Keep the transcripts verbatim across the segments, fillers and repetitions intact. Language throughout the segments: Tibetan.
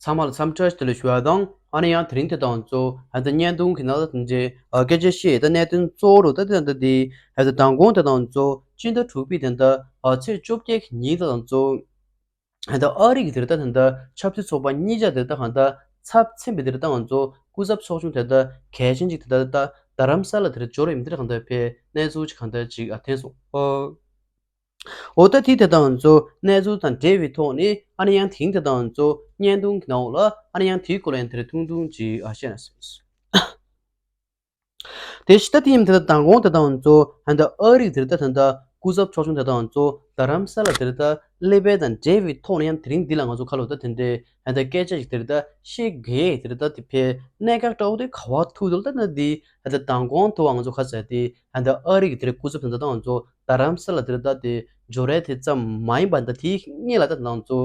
ཚང་མ་ལ་འཚམས་འདྲི་བཀྲ་ཤིས་བདེ་ལེགས་ཞུ་བ་དང་། ཨ་ནི་ཡང་དེ་རིང་དེ་དང་ཚོ་ཨ་ད་བརྙན་ཐུང་གི་ནང་ལ་དེ་འདྲའི་ཨ་སྐད་ཆ་བཤད་ད་གནད་དོན་གཙོ་བོ་རུ་ད་དེ་ད་དེ་ཨ་ད་མདང་དགོང་དེ་དང་ཚོ་སྤྱི་ཟླ་དྲུག་པའི་དེ་ད་ཨ་ཚེས་བཅོ་བརྒྱད་ཀྱི་ཉིན་དེ་དང་ཚོ་ཨ་ད་ཨ་རི་གི་དེ་ད་དེ་ད་ཆབ་སྲིད་ཚོགས་པ་གཉིས་ཆ་དེ་ད་གང་ད་ཚབ་མཚན་པའི་དེ་ད་ང་ཚོ་སྐུ་ཚབ་ཚོགས་ཆུང་དེ་ད་གལ་ཆེན་ཅིག་དེ་ད་ད་རྡ་རམ་ས་ལ་དེ་འབྱོར་ཡོད་མི་དེ་གང་ད་ཕེ་གནས་ཚུལ་ཅིག་གང་ད་ཅིག་ཨ་ཐོན་སོང་། ཨོ། འོ་ད་དེ་དེ་དང་ཚོ་གནས་ཚུལ་དང་འབྲེལ་བའི་ཐོག་ནས་ཨ་ནི་ཡང་དེང་དེ་དང་ཚོ་བརྙན་ཐུང་གི་ནང་ལ་ཨ་ནི་ཡང་དེའི་སྐོར་ལ་ཡང་དེར་ཐུང་ཐུང་ཅིག་ཨ་བཤད་ན་སྲིད། དེ་ཕྱི་ད་དེ་ཡིན་དེ་དང་གོང་དེ་དང་ཚོ་ཧན་ད་ཨ་རིག་དེར་ད་ད་ད་སྐུ་ཚབ་ཚོགས་ཆུང་དེ་དང་ཚོ་རྡ་རམ་ས་ལ་དེར་ད་སླེབས་པའི་དང་འབྲེལ་བའི་ཐོག་ནས་ཡང་དེ་རིང་འདི་ལ་ང་ཚོ་ཁ་ལོ་ད་དེ་འདྲའི་ཧན་ད་སྐད་ཆ་ཞིག་དེར་ད་བཤད་དགོས་དེར་ད་དེ་ཕེ་གནད་འགག་འདྲ་བོ་དེ་ག་བ་ཐུག་དོ་ད་ན་དེ་ཧན་ད་མདང་དགོང་དུ་ང་ཚོ་ཁ་ཟས་དེ། ཨ་ད་ཨ་རི་གི་དེར་སྐུ་ཚབ་དང་ད་ང་ཚོ་རྡ་རམ་ས་ལ་དེར་ད་དེ་འབྱོར་ཡ་དེ་ཙམ་མ་ཡིན་པ་ད་དེའི་སྔོན་ལ་ད་ང་ཚོ་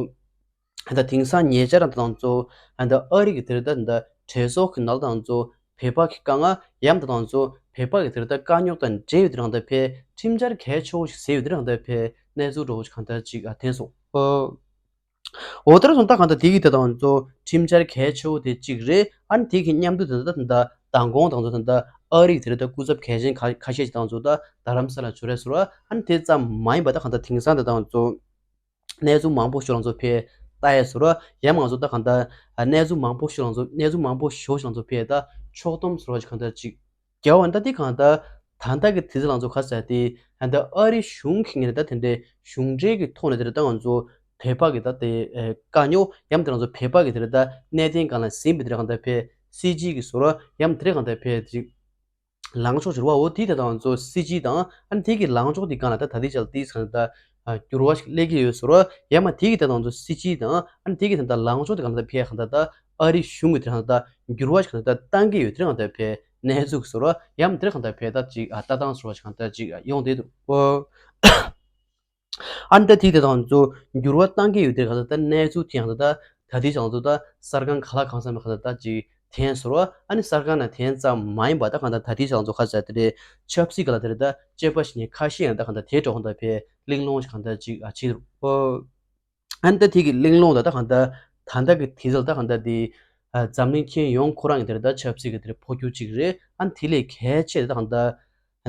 ཨ་ད་དེང་སང་ཉེ་ཆར་ད་ང་ཚོ་ཨ་ད་ཨ་རི་གི་དེར་ད་ད་གྲོས་ཚོགས་ཀྱི་ནང་ད་ང་ཚོ་བོད་པ་གི་དཀའ་ངལ་ཡམ་ད་ང་ཚོ་བོད་པ་གི་དེར་ད་དཀའ་རྙོག་དང་འབྲེལ་ཡོད་དེ་རང་ད་ཕེ་ཁྲིམས་འཆར་གལ་ཆེ་བོ་ཞིག་ཟེར་ཡོད་དེ་རང་ད་ཕེ་གནས་ཚུལ་འདྲ་བོ་ཞིག་གང་ད་ཅིག་ཨ་ཐོན་སོང་། ཨོ། འོ་ད་ར་སོང་ད་གང་ལྟར་དེ་གི་དེ་དང་ཚོ་ཁྲིམས་འཆར་གལ་ཆེ་བོ་དེ་གཅིག་རེད། ཨ་ནི་དེ་གི་མཉམ་དུ་དེ་ད་ད་མདང་དགོང་དང་ཚོ་ད་ཨ་རིག་དེ་རེད་ད་སྐུ་ཚབ་གལ་ཆེན་ཁ་ཁ་ཤས་ཅིག་དང་ཚོ་ད་རྡ་རམ་ས་ལ་འབྱོར་རེད་ཟེར་བ། ཨ་ནི་དེ་ཙམ་མ་ཡིན་པ་ད་གང་ལྟར་དེང་སང་དེ་དང་ཚོ་གནས་ཚུལ་མང་པོ་ཞིག་ལ་ཚོ་ཕེ་ལྟ་ཡས་ཟེར་བ། ཡང་མང་ཚོ་ད་གང་ལྟར་གནས་ཚུལ་མང་པོ་ཞིག་ལ་ཚོ་གནས་ཚུལ་མང་པོ་ཞིག་ལ་ཚོ་ཕེ་ད་ཕྱོགས་བསྡོམས་ཟེར་བ་ཞིག་གང་ལྟར་ཅིག་རྒྱལ་བ་ད་དེ་གང་ལྟར་ད་ལྟ་གི་དུས་ཚོད་ལ་ཚོ་ཁ་ཟས་དེ་ད་ལྟ་ཨ་རི་གཞུང་གི་ངོས་ནས་ད་དེ་འདྲའི་གཞུང་འབྲེལ་གྱི་ཐོག་ནས་དེ་རེད་ད་ང་ཚོ་བོད་པ་གི་ད་དེ་དཀའ་རྙོག་ཡམ་དེ་རང་ཚོ་བོད་པ་གི་དེ་རེད་ད་གནད་དོན་སྒང་ལ་ཟིན་པའི་དེ་རེད་གང་ལྟར་ཕེ་སྲིད་སྤྱི་གི་ཟུར་ཡམ་དེ་རེད་གང་ལྟར་ཕེ་ཅིག་ལངས་ཕྱོགས་ཟེར་བ་འོ་དེ་དེ་དང་ཚོ་སྲིད་སྤྱི་དང་ཨ་ནི་དེ་གི་ལངས་ཕྱོགས་དེ་གང་ལ་ད་ད་དེ་ཅལ་ཏིས་གང་ལྟར་འགྱུར་བ་ཞིག་སླེབས་ཀྱི་ཡོད་ཟེར་བ། ཡང་མ་དེ་གི་ད་དང་ཚོ་སྲིད་སྤྱི་དང་ཨ་ནི་དེ་གི་ད་ལྟ་ལངས་ཕྱོགས་དེ་གང་ལྟར་ཕེ་གང་ལྟར་ད་ཨ་རི་གཞུང་གི་དེ་གང་ལྟར་འགྱུར་བ་ཞིག་གང་ལྟར་བཏང་གི་ཡོད་དེ་གང་ལྟར་ཕེ་གནས་ཚུལ་ཟེར་བ་ཡང་དེ་གང་ལྟར་ཕེ་ད་ཅིག་ཨ་ལྟ་སྟངས་ཟེར་བ་ཞིག་གང་ལྟར་ཅིག་ཡོང་བསྡད་འདུག་ཨོ། ཨ་ནི་ད་དེ་དེ་དང་ཚོ་འགྱུར་བ་བཏང་གི་ཡོད་དེ་གང་ལྟར་ད་གནས་ཚུལ་དེ་གང་ལྟར་ད་ད་དེ་གང་ལྟར་ད་གསར་ཁང་ག་ལ་གང་འཚམ་གང་ལྟར་ད་ཅིག་ཐན་ཟེར་བ། ཨ་ནི་གསར་ཁང་ནང་ཐན་ཙམ་མ་ཡིན་པ་ད་གང་ལྟར་ད་དེ་ཞག་ཚོ་ཁ་ཟས་དེ་རེད་ཆབ་སྲིད་ག་ལ་དེ་རེད་ད་དཔྱད་པ་ཞིག་ནས་ཁ་ཤས་ཡང་ད་གང་ལྟར་དེ་འགྲོ་གང་ལྟར་ཕེ་གླེང་སློང་ཞིག་གང་ལྟར་ཅིག་ཨ་བྱེད་རུ། ཨ་ནི་ད་དེ་གི་གླེང་སློང་ད་ད་གང་ལྟར་ད་ལྟ་གི་དུས་ཚོད་ད་གང་ལྟར་དེ་འཛམ་གླིང་ཁྱོན་ཡོངས་ཁོ་རང་གི་དེ་རེད་ད་ཆབ་སྲིད་གི་དེ་རེད་འཕོ་འགྱུར་ཅིག་རེད། ཨ་ནི་དེ་ལས་གལ་ཆེ་ད་གང་ལྟར་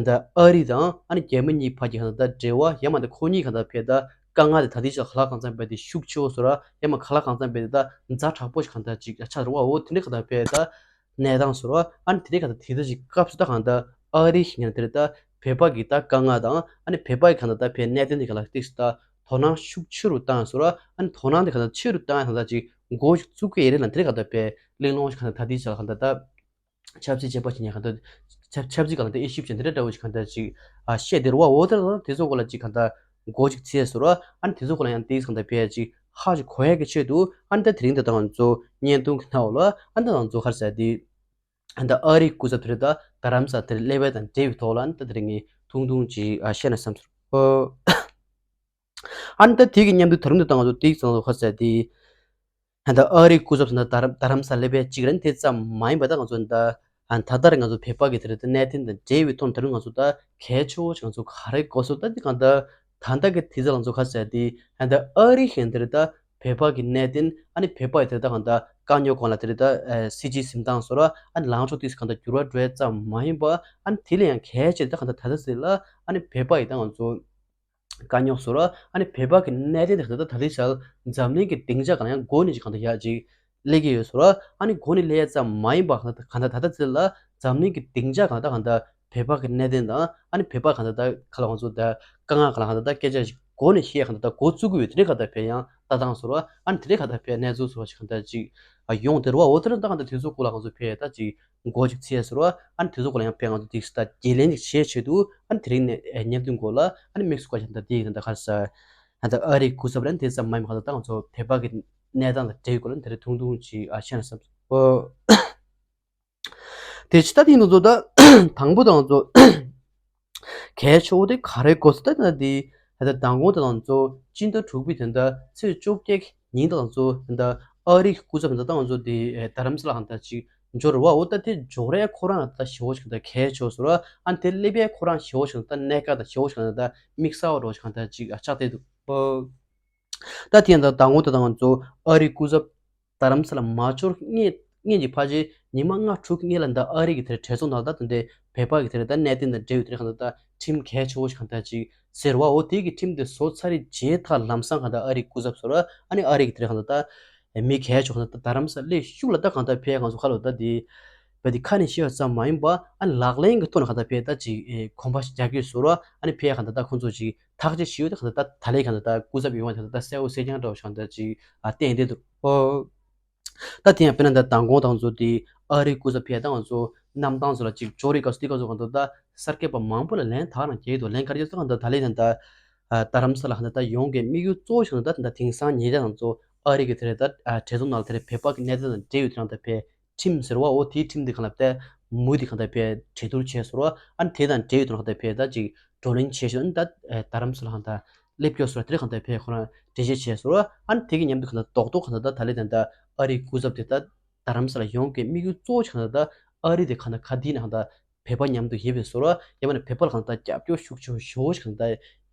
ད་ཨ་རི་དང་ཨ་ནི་རྒྱ་མི་གཉིས་བར་གྱི་གང་ལྟར་འབྲེལ་བ་ཡང་མ་ད་ཁོ་གཉིས་གང་ལྟར་ཕེ་ད་དཀའ་ངལ་དེ་ད་ལྟའི་ཆར་ག་ལ་གང་འཚམ་བས་དེ་ཤུགས་ཆེ་བོ་ཟེར་བ་ཡང་མ་ག་ལ་གང་འཚམ་བས་དེ་ད་ཛ་དྲག་པོ་ཞིག་གང་ལྟར་ཅིག་ཆགས་རེད་བ། འོ་དེ་འདྲའི་གང་ལྟར་ཕེ་ད་གནས་སྟངས་ཟེར་བ། ཨ་ནི་དེ་འདྲའི་གང་ལྟར་དེ་ད་ཅིག་སྐབས་སུ་ད་གང་ལྟར་ཨ་རི་ཞིག་ཡང་དེ་རེད་ད་བོད་པ་གི་ད་དཀའ་ངལ་དང་ཨ་ནི་བོད་པ་གི་གང་ལྟར་ད་ཕེ་གནད་དོན་དེ་གང་ལ་ཏིག་སུ་ད་དོ་སྣང་ཤུགས་ཆེ་རུ་བཏང་ཟེར་བ། ཨ་ནི་དོ་སྣང་དེ་གང་ལྟར་ཆེ་རུ་བཏང་ཡ་གང་ལྟར་ཅིག་འགོ་ཞིག་བཙུགས་ཀྱི་ཡིན་རེད་ལ་དེ་འདྲའི་གང་ལྟར་ཕེ་གླེང་སློང་ཞིག་གང་ལྟར་ད་ལྟའི་ཆར་གང་ལྟར་ད། ཆབ་སྲིད་བྱེད་པ་ཞིག་ཡང་གང་ལྟར་ཆབ་ཆབ་སྲིད་གང་ལྟར་དབྱེ་ཞིབ་བྱེད་འདི་འདྲ་འདྲ་བོ་ཞིག་གང་ལྟར་ཅིག་ཨ་བཤད་དེ་རུ་བ། འོ་དེ་ལ་དེ་ཚོ་སྐོར་ལ་ཅིག་གང་ལྟར་མགོ་ཅིག་ཚིག་ཟེར་བ། ཨ་ནི་དེ་ཚོ་སྐོར་ལ་ཡང་ཏིག་གང་ལྟར་ཕེ་ཅིག་ཧ་ཅིག་གོ་ཡ་གི་ཆེད་དུ་ཨ་ནི་ད་དེ་རིང་འདི་དང་ང་ཚོ་བརྙན་ཐུང་གི་ནང་ལ་ཨ་ནི་ད་ང་ཚོ་ག་རེ་ཟེར་དེ་ཨ་ནི་ད་ཨ་རིའི་སྐུ་ཚབ་དེ་རེད་ད་རྡ་རམ་ས་དེར་སླེབས་པ་དང་འབྲེལ་བའི་ཐོག་ལ་ཨ་ནི་ད་དེ་རིང་ངས་ཐུང་ཐུང་ཅིག་ཨ་བཤད་ན་བསམ་སོང་། ཨ་ནི་ད་དེ་གི་མཉམ་དུ་ད་རུང་འདི་དང་ང་ཚོ་ཏིག་ཙམ་ལ་ག་རེ་ཟེར་དེ། ད་ཨ་རིའི་སྐུ་ཚབ་ཟེར་ན་རྡ་རམ་རྡ་རམ་ས་ལ་སླེབས་པའི་གཅིག་རེད། དེ་ཙམ་མ་ཡིན་པ་ད་ང་ཚོ་ད་ད་ལྟ་རེད་ང་ཚོ་བོད་པ་གི་དེ་རེད་ད་གནད་དོན་དང་འབྲེལ་བའི་ཐོག་ནས་ད་རུང་ང་ཚོ་ད་གལ་ཆེ་བོ་ཞིག་ང་ཚོ་ག་རེ་དགོས་སོ་ད་དེ་གང་ལྟར་ད་ལྟ་གི་དུས་ཚོད་ལ་ང་ཚོ་ག་རེ་ཟེར་དེ་ད་ཨ་རི་ཞིག་དེ་རེད་ད་བོད་པ་གི་གནད་དོན་ཨ་ནི་བོད་པ་ཡི་དེ་རེད་ད་གང་ལྟར་དཀའ་རྙོག་སྒང་ལ་དེ་རེད་ད་སྲིད་སྤྱིའི་འཛིན་སྟངས་སོགས་ར་ཨ་ནི་ལངས་ཕྱོགས་དེ་གང་ལྟར་འགྱུར་བ་འགྲོ་ཡ་ཙམ་མ་ཡིན་པ་ཨ་ནི་དེ་ལས་ཡང་གལ་ཆེ་ད་གང་ལྟར་ད་ལྟ་ཟེར་ལ་ཨ་ནི་བོད་པ་ཡི་ད་ང་ཚོ་དཀའ་རྙོག་སོགས་ར་ཨ་ནི་བོད་པ་གི་གནད་དོན་དེ་གང་ལྟར་ད་ལྟའི་ཆར་འཛམ་གླིང་གི་སྡིངས་ཆ་སྒང་ལ་ཡང་འགོ་ནས་ཅིག་གང་ལྟར་ཡག་ཅིག་སླེབས་ཀྱི་ཡོད་སོགས་ར་ཨ་ནི་འགོ་ནས་སླེབས་ཡ་ཙམ་མ་ཡིན་པ་གང་ལྟར་གང་ལྟར་ད་ལྟ་ཚེ་ལ་འཛམ་གླིང་གི་སྡིངས་ཆ་སྒང་ལ་ད་གང་ལྟར་བོད་པ་གི་གནད་དོན་དང་ཨ་ནི་བོད་པ་གང་ལྟར་ད་ག་ལ་ང་ཚོ་ད་དཀའ་ངལ་གང་ལ་གང་ལྟར་ད་སྐད་ཆ་ཞིག་འགོ་ནས་བཤད་གང་ལྟར་ད་འགོ་བཙུགས་ཀྱི་ཡོད། དེ་འདྲའི་གང་ལྟར་བོད་ཡང་ལྟ་སྟངས་སོགས་ར་ཨ་ནི་དེ་འདྲའི་གང་ལྟར་བོད་གནས་ཚུལ་སོགས་ཞིག་གང་ལྟར་ཅིག་ཡོང་དེ་རུ་བ། འོ་དེ་རུ་ད་གང་ལྟར་དུས་ཚོད་སྐོར་ལ་ང་ཚོ་བོད་ད་ཅིག་འགོ་ཅིག་ཚིག་ཟེར་བ། ཨ་ནི་དེ་ཚོ་སྐོར་ལ་ཡང་དཔེ་ང་ཚོ་ཏིག་ཙམ་རྒྱུས་ལོན་ཅིག་བྱེད་ཆེད་དུ་ཨ་ནི་དེ་རིང་ནས་ཨེ་བརྙན་ཐུང་སྐོར་ལ་ཨ་ནི་དམིགས་སུ་བཀར་བཞག་ད་དེ་ཡིན་ད་ག་རེ་ཟེར། ཨ་ད་ཨ་རིའི་སྐུ་ཚབ་རེད་དེ་ཙམ་མ་ཡིན་པ་ག་ད་ད་ང་ཚོ་བོད་པ་གི་གནས་སྟངས་དང་འབྲེལ་སྐོར་ལ་དེ་རིང་ཐུང་ཐུང་ཅིག་ཨ་བཤད་ན་བསམ་སོང་། དེ་ཕྱི་ད་དེ་ཡིན་ད་ཚོ་ད་དང་པོ་ད་ང་ཚོ་གལ་ཆེ་བོ་དེ་ག་རེ་དགོས་སུ་ད་ད་དེ་ཨ་ད་མདང་དགོང་ད་ང་ཚོ་སྤྱི་ཟླ་དྲུག་པའི་དེ་ད་ཚེས་བཅོ་བརྒྱད་ཉིན་དང་ཚོ་ད་ཨ་རིའི་སྐུ་ཚབ་ད་ང་ཚོ་དེ་རྡ་རམ་ས་ལ་གང་ལྟར་ཅིག་འབྱོར་བ། འོ་ད་དེ་འབྱོར་ཡ་ཁོ་རང་ད་ཞེ་བོ་ཞིག་ད་གལ་ཆེ་བོ་ཟེར་བ། ཨ་ནི་དེ་སླེབས་ཡ་ཁོ་རང་ཞེ་བོ་ཞིག་ད་གནད་འགག་ད་ཞེ་བོ་ཞིག་ད་དམིགས་བསལ་བ་འདྲ་བོ་ཞིག་གང་ལྟར་ཅིག་ཆགས་བསྡད་འདུག་ད་དེ་ད་མདང་དགོང་ད་ང་ཚོ་ཨ་རིའི་སྐུ་ཚབ་ རྡ་རམ་ས་ལ་མ་འབྱོར་སྔོན་སྔོན་གྱི་ཕལ་ཆེར་ཉི་མ་ལྔ་དྲུག་སྔོན་ལ་ད་ཨ་རི་གི་དེར་གྲོས་ཚོགས་ནང་ད་དེ་འདྲའི་བོད་པ་གི་དེར་ད་གནད་དོན་དང་འབྲེལ་ཡོད་དེར་གང་ད་ད་ཁྲིམས་གལ་ཆེ་བོ་ཞིག་གང་ད་ཅིག་ཟེར་བའོ། དེ་གི་ཁྲིམས་དེ་བཟོ་ཚར་རེད་བྱས་ཐག་ལམ་སང་གང་ད་ཨ་རི་སྐུ་ཚབ་ཟེར་བ་ཨ་ནི་ཨ་རི་གི་དེར་གང་ད་ད་མི་གལ་ཆེ་བོ་གང་ད་ད་རྡ་རམ་ས་ལ་སླེབས་ཤུགས་ལ་ད་གང་ད་ཕེ་གང་ཚོ་ཁ་ལོ་ད་དེ་བ་དེ་ཁ་ནས་བཤད་ཙམ་མ་ཡིན་པ་ཨ་ནི་ལག་ལེན་གྱི་ཐོག་ནས་གང་ད་ཕེ་ད་ཅིག་གོམ་པ་རྒྱག་རྒྱུ་ཟེར་བ་ཨ་ནི་ཕེ་གང་ད་ད་ཁོང་ཚོ་ཅིག་ཐག་གཅོད་བྱས་ཡོད་དེ་གང་ད་ད་ད་ལས་གང་ད་ད་སྐུ་ཚབ་ཡོང་བ་དེ་གང་ད་ད་གསལ་བོ་གསལ་རྐྱང་འདྲ་བོ་ཞིག་གང་ད་ཅིག་ཨ་བསྟན་བསྡད་འདུག་ཨོ། ད་དེ་ཡང་དཔེར་ན་ད་མདང་དགོང་དང་ཚོ་དེ་ཨ་རིའི་སྐུ་ཚབ་ཕེབས་དང་ཚོ་གནམ་ཐང་ཚོ་ལ་ཅིག་འབྱོར་རིགས་སྐབས་སུ་དེ་སྐབས་སུ་གང་ལྟར་ད་གསར་སྐྱེས་པ་མང་པོ་ལ་ལན་ཐག་རང་རྒྱག་འདུག་ལན་ག་རེ་རྒྱག་ཚོད་གང་ལྟར་ད་ལན་དང་ད་རྡ་རམ་ས་ལ་གང་ལྟར་ད་ཡོང་གི་དམིགས་ཡུལ་གཙོ་བོ་ཞིག་ད་ད་དེང་སང་ཉེ་ཆར་དང་ཚོ་ཨ་རི་གི་དེ་རེད་ད་གྲོས་ཚོགས་ནང་ལ་དེ་རེད་བོད་པ་གི་གནད་དོན་དང་འབྲེལ་ཡོད་དེ་རང་ད་ཕེ་ཁྲིམས་ཟེར་བ་འོ་དེའི་ཁྲིམས་དེ་གང་ལ་བལྟས་མུ་དེ་གང་ལྟར་བལྟས་གྲོས་བསྡུར་བྱས་སོང་ར་ཨ་ནི་དེ་དང་འབྲེལ་ཡོད་དུ་གང་ལྟར་བལྟས་ད་ཅིག་བགྲོ་གླེང་བྱས་ཤིང་ཨ་ནི་ད་རྡ་རམ་ས་ལ་གང་ལྟར་སླེབས་སྐྱོ་སོང་ར་དེ་གང་ལྟར་བལྟས་ཁོ་རང་འགྲེལ་བཤད་བྱས་སོང་ར་ཨ་ནི་དེ་གི་མཉམ་དུ་གང་ལྟར་རྡོག་རྡོག་གང་ལྟར་ད་ད་ལེ་དང་ད་ཨ་རིའི་སྐུ་ཚབ་དེ་ད་རྡ་རམ་ས་ལ་ཡོང་གི་དམིགས་ཡུལ་གཙོ་བོ་ཞིག་གང་ལྟར་ད་ཨ་རི་དེ་གང་ལྟར་ཁ་དེ་ནས་གང་ལྟར་བོད་པ་མཉམ་དུ་ཡོད་པའི་སོང་ར་ཡང་མིན་ན་བོད་པ་ལ་གང་ལྟར་རྒྱབ་སྐྱོར་ཤུགས་ཆེ་བོ་ཞེ་བོ་ཞིག་གང་ལྟར་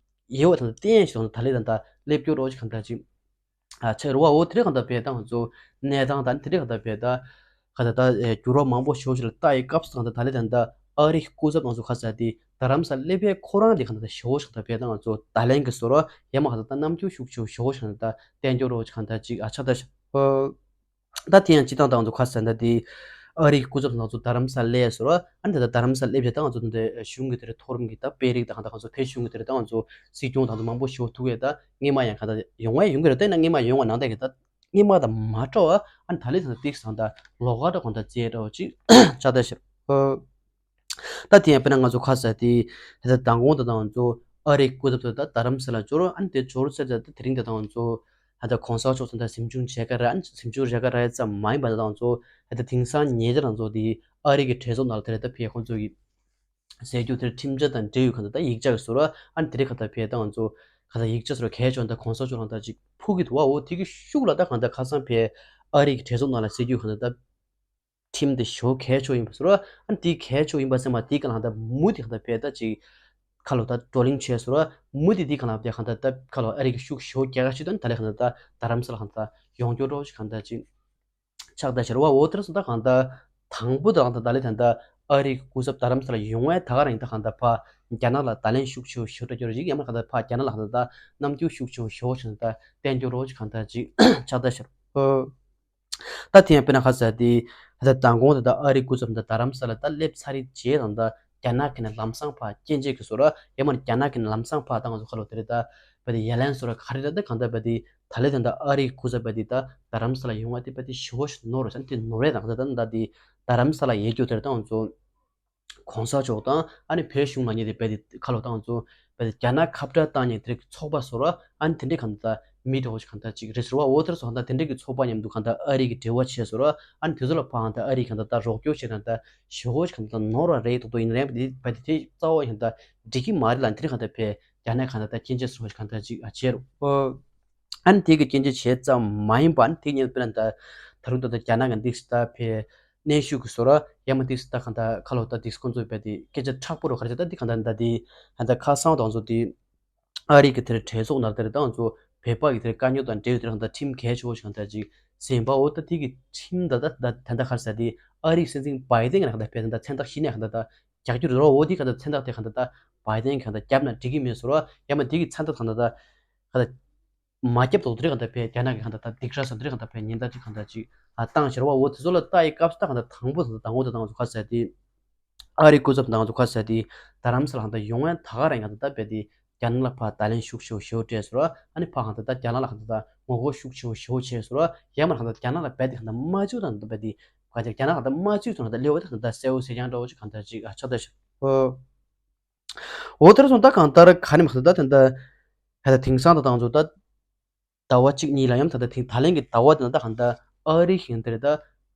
ཡོད་བ་དང་བསྟན་ཞིག་དང་ད་ལེ་དང་ད་སླེབས་སྐྱོ་རོགས་ཞིག་གང་ལྟར་ཅིག་ཨ་ཆེ་རུ་བ་འོ་དེ་རིང་གང་ལྟར་བས་དང་ཚོ་གནས་སྟངས་དང་དེ་རིང་གང་ལྟར་བས་ད་ག་ད་ད་འགྱུར་བ་མང་པོ་ཞིག་ལ་ལྟ་ཡི་སྐབས་སུ་གང་ལྟར་ད་ལེ་དང་ད་ཨ་རི་སྐུ་ཚབ་དང་ཚོ་ཁ་ས་དེ་རྡ་རམ་ས་སླེབས་པའི་ཁོ་རང་དེ་གང་ལྟར་ཞེ་བོ་ཞིག་ད་བས་དང་ཚོ་ད་ལན་གི་སོ་ར་ཡ་མ་གང་ལྟར་ད་རྣམ་འགྱུར་ཤུགས་ཆེ་ཞེ་བོ་ཞིག་གང་ལྟར་བསྟན་འགྱུར་རོ་ཞིག་གང་ལྟར་ཅིག་ཨ་ཆ་ད་ཞིག་ད་དེ་ཡང་སྤྱི་བཏང་དང་ཚོ་ཁ་ས་ད་དེ་ཨ་རི་སྐུ་ཚབ་དང་ཚོ་རྡ་རམ་ས་སླེབས་སོ་ར་ཨ་ནི་ད་ད་རྡ་རམ་ས་སླེབས་བྱས་དང་ཚོ་དེ་གཞུང་གི་དེ་རེད་མཐོ་རིམ་གི་ད་དཔོན་རིགས་དང་གང་ལྟར་གང་ཚོ་ཕེ་གཞུང་གི་དེ་རེད་དང་ཚོ་སྲིད་སྐྱོང་དང་དུ་མང་པོ་ཞུ་ཐུག་ཡས་ད་སྔས་མ་ཡང་ག་ད་ཡོང་བ་ཡོང་གི་རེད། ད་ན་སྔས་མ་ཡོང་བ་ནང་ད་གི་ད་སྔས་མ་ད་མ་འདྲ་བ་ཨ་ནི་ད་ལེ་ད་ཏིག་སང་ད་ལོག་ག་འདྲ་གང་ད་རྩེ་འདྲ་བ་ཅིག་ཆགས་ད་ཤར། ད་དེ་ཡང་དཔེར་ན་ང་ཚོ་ཁ་ས་དེ་ད་ད་མདང་དགོང་ད་དང་ཚོ་ཨ་རི་སྐུ་ཚབ་ད་ད་རྡ་རམ་ས་ལ་འབྱོར་ཨ་ནི་དེ་འབྱོར་ཚར་ད་དེ་རིང་ད་དང་ཚོ་ད་ད་གོང་ས་མཆོག་ད་ད་གཟིམ་ཆུང་མཇལ་ག་ར་ཨ་ནི་གཟིམ་ཆུང་མཇལ་ག་ར་ཡ་ཙམ་མ་ཡིན་པ་ད་དང་ཚོ་ད་ད་དེང་སང་ཉེ་ཆར་དང་ཚོ་དེ་ཨ་རི་གི་གྲོས་ཚོགས་ནང་ལ་དེ་རེད་ད་ཕེ་ཁོང་ཚོ་གི་ཟེར་རྒྱུ་དེར་ཁྲིམས་འཆར་དང་འབྲེལ་ཡོད་གང་ལྟར་ད་ཡིག་ཆ་གི་བཟོ་ར་ཨ་ནི་དེ་རིང་གང་ལྟར་བས་དང་ཚོ་གང་ལྟར་ཡིག་ཆ་བཟོ་ར་གལ་ཆེ་བ་ད་གོང་ས་མཆོག་རང་ད་ཅིག་ཕུག་གི་འདུག་བ། འོ་དེ་གི་ཤུགས་ལ་ད་གང་ལྟར་ཁ་སང་བས་ཨ་རི་གི་གྲོས་ཚོགས་ནང་ལ་ཟེར་རྒྱུ་གང་ལྟར་ད་ཁྲིམས་དེ་ཞོ་གལ་ཆེ་བ་ཡིན་པ་བཟོ་ར་ཨ་ནི་དེ་གལ་ཆེ་བ་ཡིན་པ་ཚད་མ་དེ་གང་ལྟར་མུ་དེ་གང་ལྟར་བས་ད་ཅིག་ཁ་ལོ་ད་བགྲོ་གླེང་བྱས་བཟོ་ར་མུ་དེ་དེ་གང་ལྟར་བས་གང་ལྟར་ད་ཁ་ལོ་ཨ་རི་གི་ཤུགས་ཞོ་རྒྱ་ག་ཞིག་ད་ནི་ད་ལས་གང་ལྟར་ད་རྡ་རམ་ས་ལ་གང་ལྟར་ཡོང་རྒྱུ་རོགས་ཞིག་གང་ལྟར་ཅིག་ཆགས་ད་ཤར་བ། འོ་དེར་སོང་ད་གང་ལྟར་དང་པོ་དང་ད་ད་ལེ་ད་ལྟ་ཨ་རིའི་སྐུ་ཚབ་རྡ་རམ་ས་ལ་ཡོང་བའི་ད་ག་རང་ཡིན་ད་གང་ལྟར་ཕ་རྒྱ་ནག་ལ་ད་ལན་ཤུགས་ཆེ་བ་ཞུ་འདྲ་སྐྱོར་ཞིག་ཡང་མ་གང་ལྟར་ཕ་རྒྱ་ནག་ལ་གང་ལྟར་ད་རྣམ་འགྱུར་ཤུགས་ཆེ་བ་ཞུ་བ་ཞིག་ད་བསྟན་འགྱུར་རོགས་ཀྱི་གང་ལྟར་ཅིག་ཆགས་ད་ཤར། ད་དེ་ཡང་དཔེར་ན་ཁ་ས་དེ་ད་མདང་དགོང་ད་ད་ཨ་རིའི་སྐུ་ཚབ་ད་རྡ་རམ་ས་ལ་ད་སླེབས་ཚར་རེད་རྗེས་དང་ད་རྒྱ་ནག་གི་ནས་ལམ་སང་ཕ་སྐྱོན་བརྗོད་ཀྱི་བཟོ་ར་ཡང་མ་རྒྱ་ནག་གི་ནས་ལམ་སང་ཕ་ད་ང་ཚོ་ཁ་ལོ་དེ་རེད་ད་བ་དེ་ཡ་ལན་བཟོ་ར་ག་རེ་རེད་ད་གང་ལྟར་བ་དེ། ད་ལེ་ད་ད་ཨ་རིའི་སྐུ་ཚབ་པ་འདི་ད་རྡ་རམ་ས་ལ་ཡོང་བ་དེ་པ་དེ་ཞི་བོ་ཞིག་ནོར་རེད་ཟེར་དེ་ནོར་རེད་དང་ད་ད་ད་དེ་རྡ་རམ་ས་ལ་ཡོད་རྒྱུ་དེར་ད་ང་ཚོ་གོང་ས་མཆོག་དང་ཨ་ནི་བོད་གཞུང་ལ་ཉེ་དེ་པ་དེ་ཁ་ལོ་ད་ང་ཚོ་པ་དེ་རྒྱ་ནག་ཁ་བྲལ་བཏང་ཉེ་དེ་ཚོགས་པ་བཟོ་ར་ཨ་ནི་དེ་འདྲའི་གང་ད་མི་འདྲ་བོ་ཞིག་གང་ད་ཅིག་རེད་ཟེར་བ། འོ་དེར་སོང་ད་དེ་འདྲའི་གི་ཚོགས་པ་མཉམ་དུ་གང་ད་ཨ་རི་གི་འབྲེལ་བ་བྱས་བཟོ་ར་ཨ་ནི་དེ་ཚོ་ལ་ཕའང་ད་ཨ་རི་གང་ད་ད་རོགས་སྐྱོར་བྱས་དང་ད་ཞི་བོ་ཞིག་གང་ད་ད་ནོར་བ་རེད་དོ་དོ་ཡིན་རེད་པ་དེ་པ་དེ་དེ་རྩ་བ་ཡང་ད་འགྲིག་གི་མ་རེད་ལ་དེ་འདྲའི་གང་ད་བས་རྒྱ་ནག་གང་ད་ད་སྐྱོན་བརྗོད་བཟོ་བ་ཞིག་གང་ད་ཅིག་ཨ་བྱས་རོ། ཨ་ནི་དེ་གི་སྐྱོན་བརྗོད་བྱས་ཙམ་མ་ཡིན་པ་ཨ་ནི་དེ་ཉིད་དཔེར་ན་ད་ད་རུང་ད་ལྟ་རྒྱ་ནག་གི་འདི་སི་ད་ཕེ་གནོན་ཤུགས་ཀྱི་བཟོ་ར་ཡ་མ་འདི་སི་ད་གང་ད་ཁ་ལོ་ད་འདི་སི་ཁོང་ཚོས་བས་དེ་སྐད་ཆ་མཁྲེགས་པོ་རུ་ག་རེ་ད་འདི་གང་ད་ད་དེ་ད་ད་ཁ་སང་དང་ཚོ་དེ་ཨ་རི་གི་དེར་གྲོས་ཚོགས་ནང་དེར་ད་ང་ཚོ་བོད་པ་གི་དེར་དཀའ་རྙོག་དང་འབྲེལ་ཡོད་དེར་གང་ད་ཁྲིམས་གལ་ཆེ་བོ་ཞིག་གང་ད་ཅིག་ཟིན་པ་འོ་ད་དེ་གི་ཁྲིམས་ད་ད་ད་ད་ད་ག་རེ་ཟེར་དེ་ཨ་རིའི་སྲིད་འཛིན་བའི་ཏེན་གི་ནང་གང་ད་བས་ད་མཚན་རྟགས་ཤི་ནས་གང་ད་ད་རྒྱག་རྒྱུ་རེད་རོ། འོ་དེ་གང་ད་མཚན་རྟགས་དེ་གང་ད་ད་བའི་ཏེན་གང་ད་རྒྱབ་ན་འགྲིག་གི་མེད་བཟོ་ར་ཡ་མ་དེ་གི་མཚན་རྟགས་གང་ད་ད་གང་ད། མ་རྒྱབ་དོག་དེ་རིང་གང་ལྟར་བས་རྒྱ་ནག་གི་གང་ལྟར་ད་སྡིག་ར་ས་དེ་རིང་གང་ལྟར་བས་ཉེན་བརྡ་དེ་གང་ལྟར་ཅིག་ཨ་བཏང་ཕྱིར་བ་འོ་དེ་ཚོ་ལ་ལྟ་ཡི་སྐབས་སུ་ད་གང་ལྟར་དང་པོ་དང་དང་པོ་དང་དང་ཚོ་ཁ་ཟེར་དེ་ཨ་རི་སྐུ་ཚབ་དང་ཚོ་ཁ་ཟེར་དེ་རྡ་རམ་ས་ལ་གང་ལྟར་ཡོང་ཡ་ད་ག་རང་གང་ལྟར་ད་བས་དེ་རྒྱ་ནག་ལ་ཕར་ད་ལན་ཤུགས་ཆེ་བོ་སྤྲད་སོང་ར་ཨ་ནི་ཕར་གང་ལྟར་ད་རྒྱ་ནག་ལ་གང་ལྟར་ད་ངོ་རྒོལ་ཤུགས་ཆེ་བོ་ཞེ་བོ་བྱས་སོང་ར་ཡ་མར་གང་ལྟར་རྒྱ་ནག་ལ་བས་དེ་གང་ལྟར་མ་བཅུག་དང་ད་བས་དེ་ག་ཚོད་རྒྱ་ནག་གང་ལྟར་མ་བཅུག་དང་ད་ལེའུ་ད་གང་ལྟར་གསལ་བོ་གསལ་རྐྱང་འདྲ་བོ་ཅིག་གང་ལྟར་ཅིག་ཨ་ཆགས་ད་ཤག་འོ་དེར་སོང་ད་གང་ལྟར་ག་ནས་མ་ཟད་ད་ད་ད་ད་དེང་སང་ད་དང་ཚོ་ད་ཟླ་བ་གཅིག་གཉིས་ལ་ཡང་ད་ད་དེང་ད་ལན་གྱི་ཟླ་བ་དེ་ན་ད་གང་ལྟར་ཨ་རི་ཞིག་དེར་ད་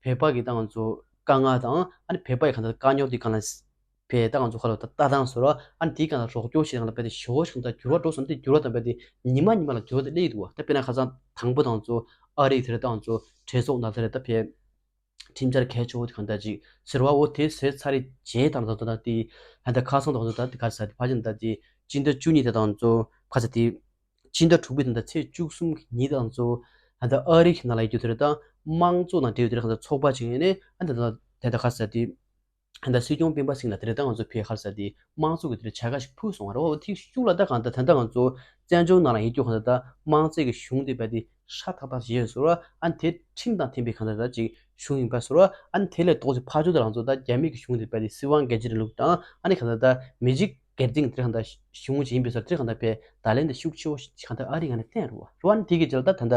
བོད་པ་གི་ད་ང་ཚོ་དཀའ་ངལ་དང་ཨ་ནི་བོད་པ་ཡི་གང་ལྟར་དཀའ་རྙོག་དེ་གང་ལ་བས་ད་ང་ཚོ་ཁ་ལ་ད་ལྟ་སྟངས་སོ་ར་ཨ་ནི་དེའི་གང་ལ་རོགས་སྐྱོར་བྱེད་སྟངས་ལ་བས་ད་ཞི་བོ་ཞིག་ད་འགྱུར་བ་འགྲོ་སོང་དེ་འགྱུར་བ་དང་བས་དེ་ཉི་མ་ཉི་མ་ལ་འགྱུར་བ་དེ་སླེབས་འདུག་བ། ད་དཔེར་ན་ཁ་སང་དང་པོ་དང་ཚོ་ཨ་རི་དེར་ད་ང་ཚོ་གྲོས་ཚོགས་ནང་དེར་ད་བས། ཁྲིམས་འཆར་གལ་ཆེ་བོ་དེ་གང་ལྟར་ཅིག་ཟེར་བ་འོ་དེ་ཟེར་ཚར་རེད་རྗེས་དང་ད་ད་དེ་ད་ལྟ་ཁ་སང་དང་ད་དེ་ག་ཟེར་དེ་ཕ་ཅན་ད་དེ་སྤྱི་ཟླ་བཅུ་གཉིས་དེ་དང་ཚོ་ག་ཟེར་དེ་སྤྱི་ཟླ་དྲུག་པའི་ད་ད་ཚེས་བཅུ་གསུམ་གི་ཉིན་དང་ཚོ་ད་ད་ཨ་རི་གི་ནང་ལ་ཡོད་རྒྱུ་དེ་རེད་ད་ དམངས་གཙོ་དང་འབྲེལ་བའི་དེ་རིང་གང་ལྟར་ཚོགས་པ་ཅིག་ཡིན་ནའི་ཨ་ནི་ད་ལྟ་དེ་འདྲ་ག་རེ་ཟེར་དེ། ད་ལྟ་སྲིད་སྐྱོང་སྤེན་པ་སིང་ལ་དེ་རིང་ད་ང་ཚོ་ཕེབས་ག་རེ་ཟེར་དེ་དམངས་གཙོ་གི་དེ་རིང་བྱ་དགའ་ཞིག་ཕུལ་སོང་བ་རེད་བ། དེའི་ཤུགས་ལ་ད་གང་ལྟར་ད་ལྟ་ང་ཚོ་བཙན་བྱོལ་ནང་ལ་ཡིན་རྒྱུ་གང་ལྟར་ད་དམངས་གཙོའི་གི་གཞུང་དེ་རྦད་དེ་ཧྲ་ཐག་ཐག་བྱས་ཡོད་ཟེར་བ། ཨ་ནི་དེ་ཁྲིམས་དང་མཐུན་པའི་གང་ལྟར་ད་ཅིག་གཞུང་ཡིན་པ་ཟེར་བ། ཨ་ནི་དེ་ལས་ཏོག་ཙམ་ཕར་ཕྱོགས་དེ་ང་ཚོ་ད་རྒྱ་མི་གི་གཞུང་དེ་རྦད་དེ་སྲིད་དབང་སྒེར་གཅོད་རིང་ལུགས་དང་ཨ་ནི་གང་ལྟར་ད་མི་གཅིག་སྒེར་སྡིངས་དེ་གང་ལྟར་གཞུང་ཅིག་ཡིན་པའི་ཟེར། དེ་གང་ལྟར་བས་ད་ལན་དེ་ཤུགས་ཆེ་བོ་ཞིག་གང་ལྟར་ཨ་རིའི་ངོས་ནས་བསྟན་རེད་བ། རེད་བ། ཨ་ནི་དེ་གི་རྗེས་ལ་ད་ད་ལྟ་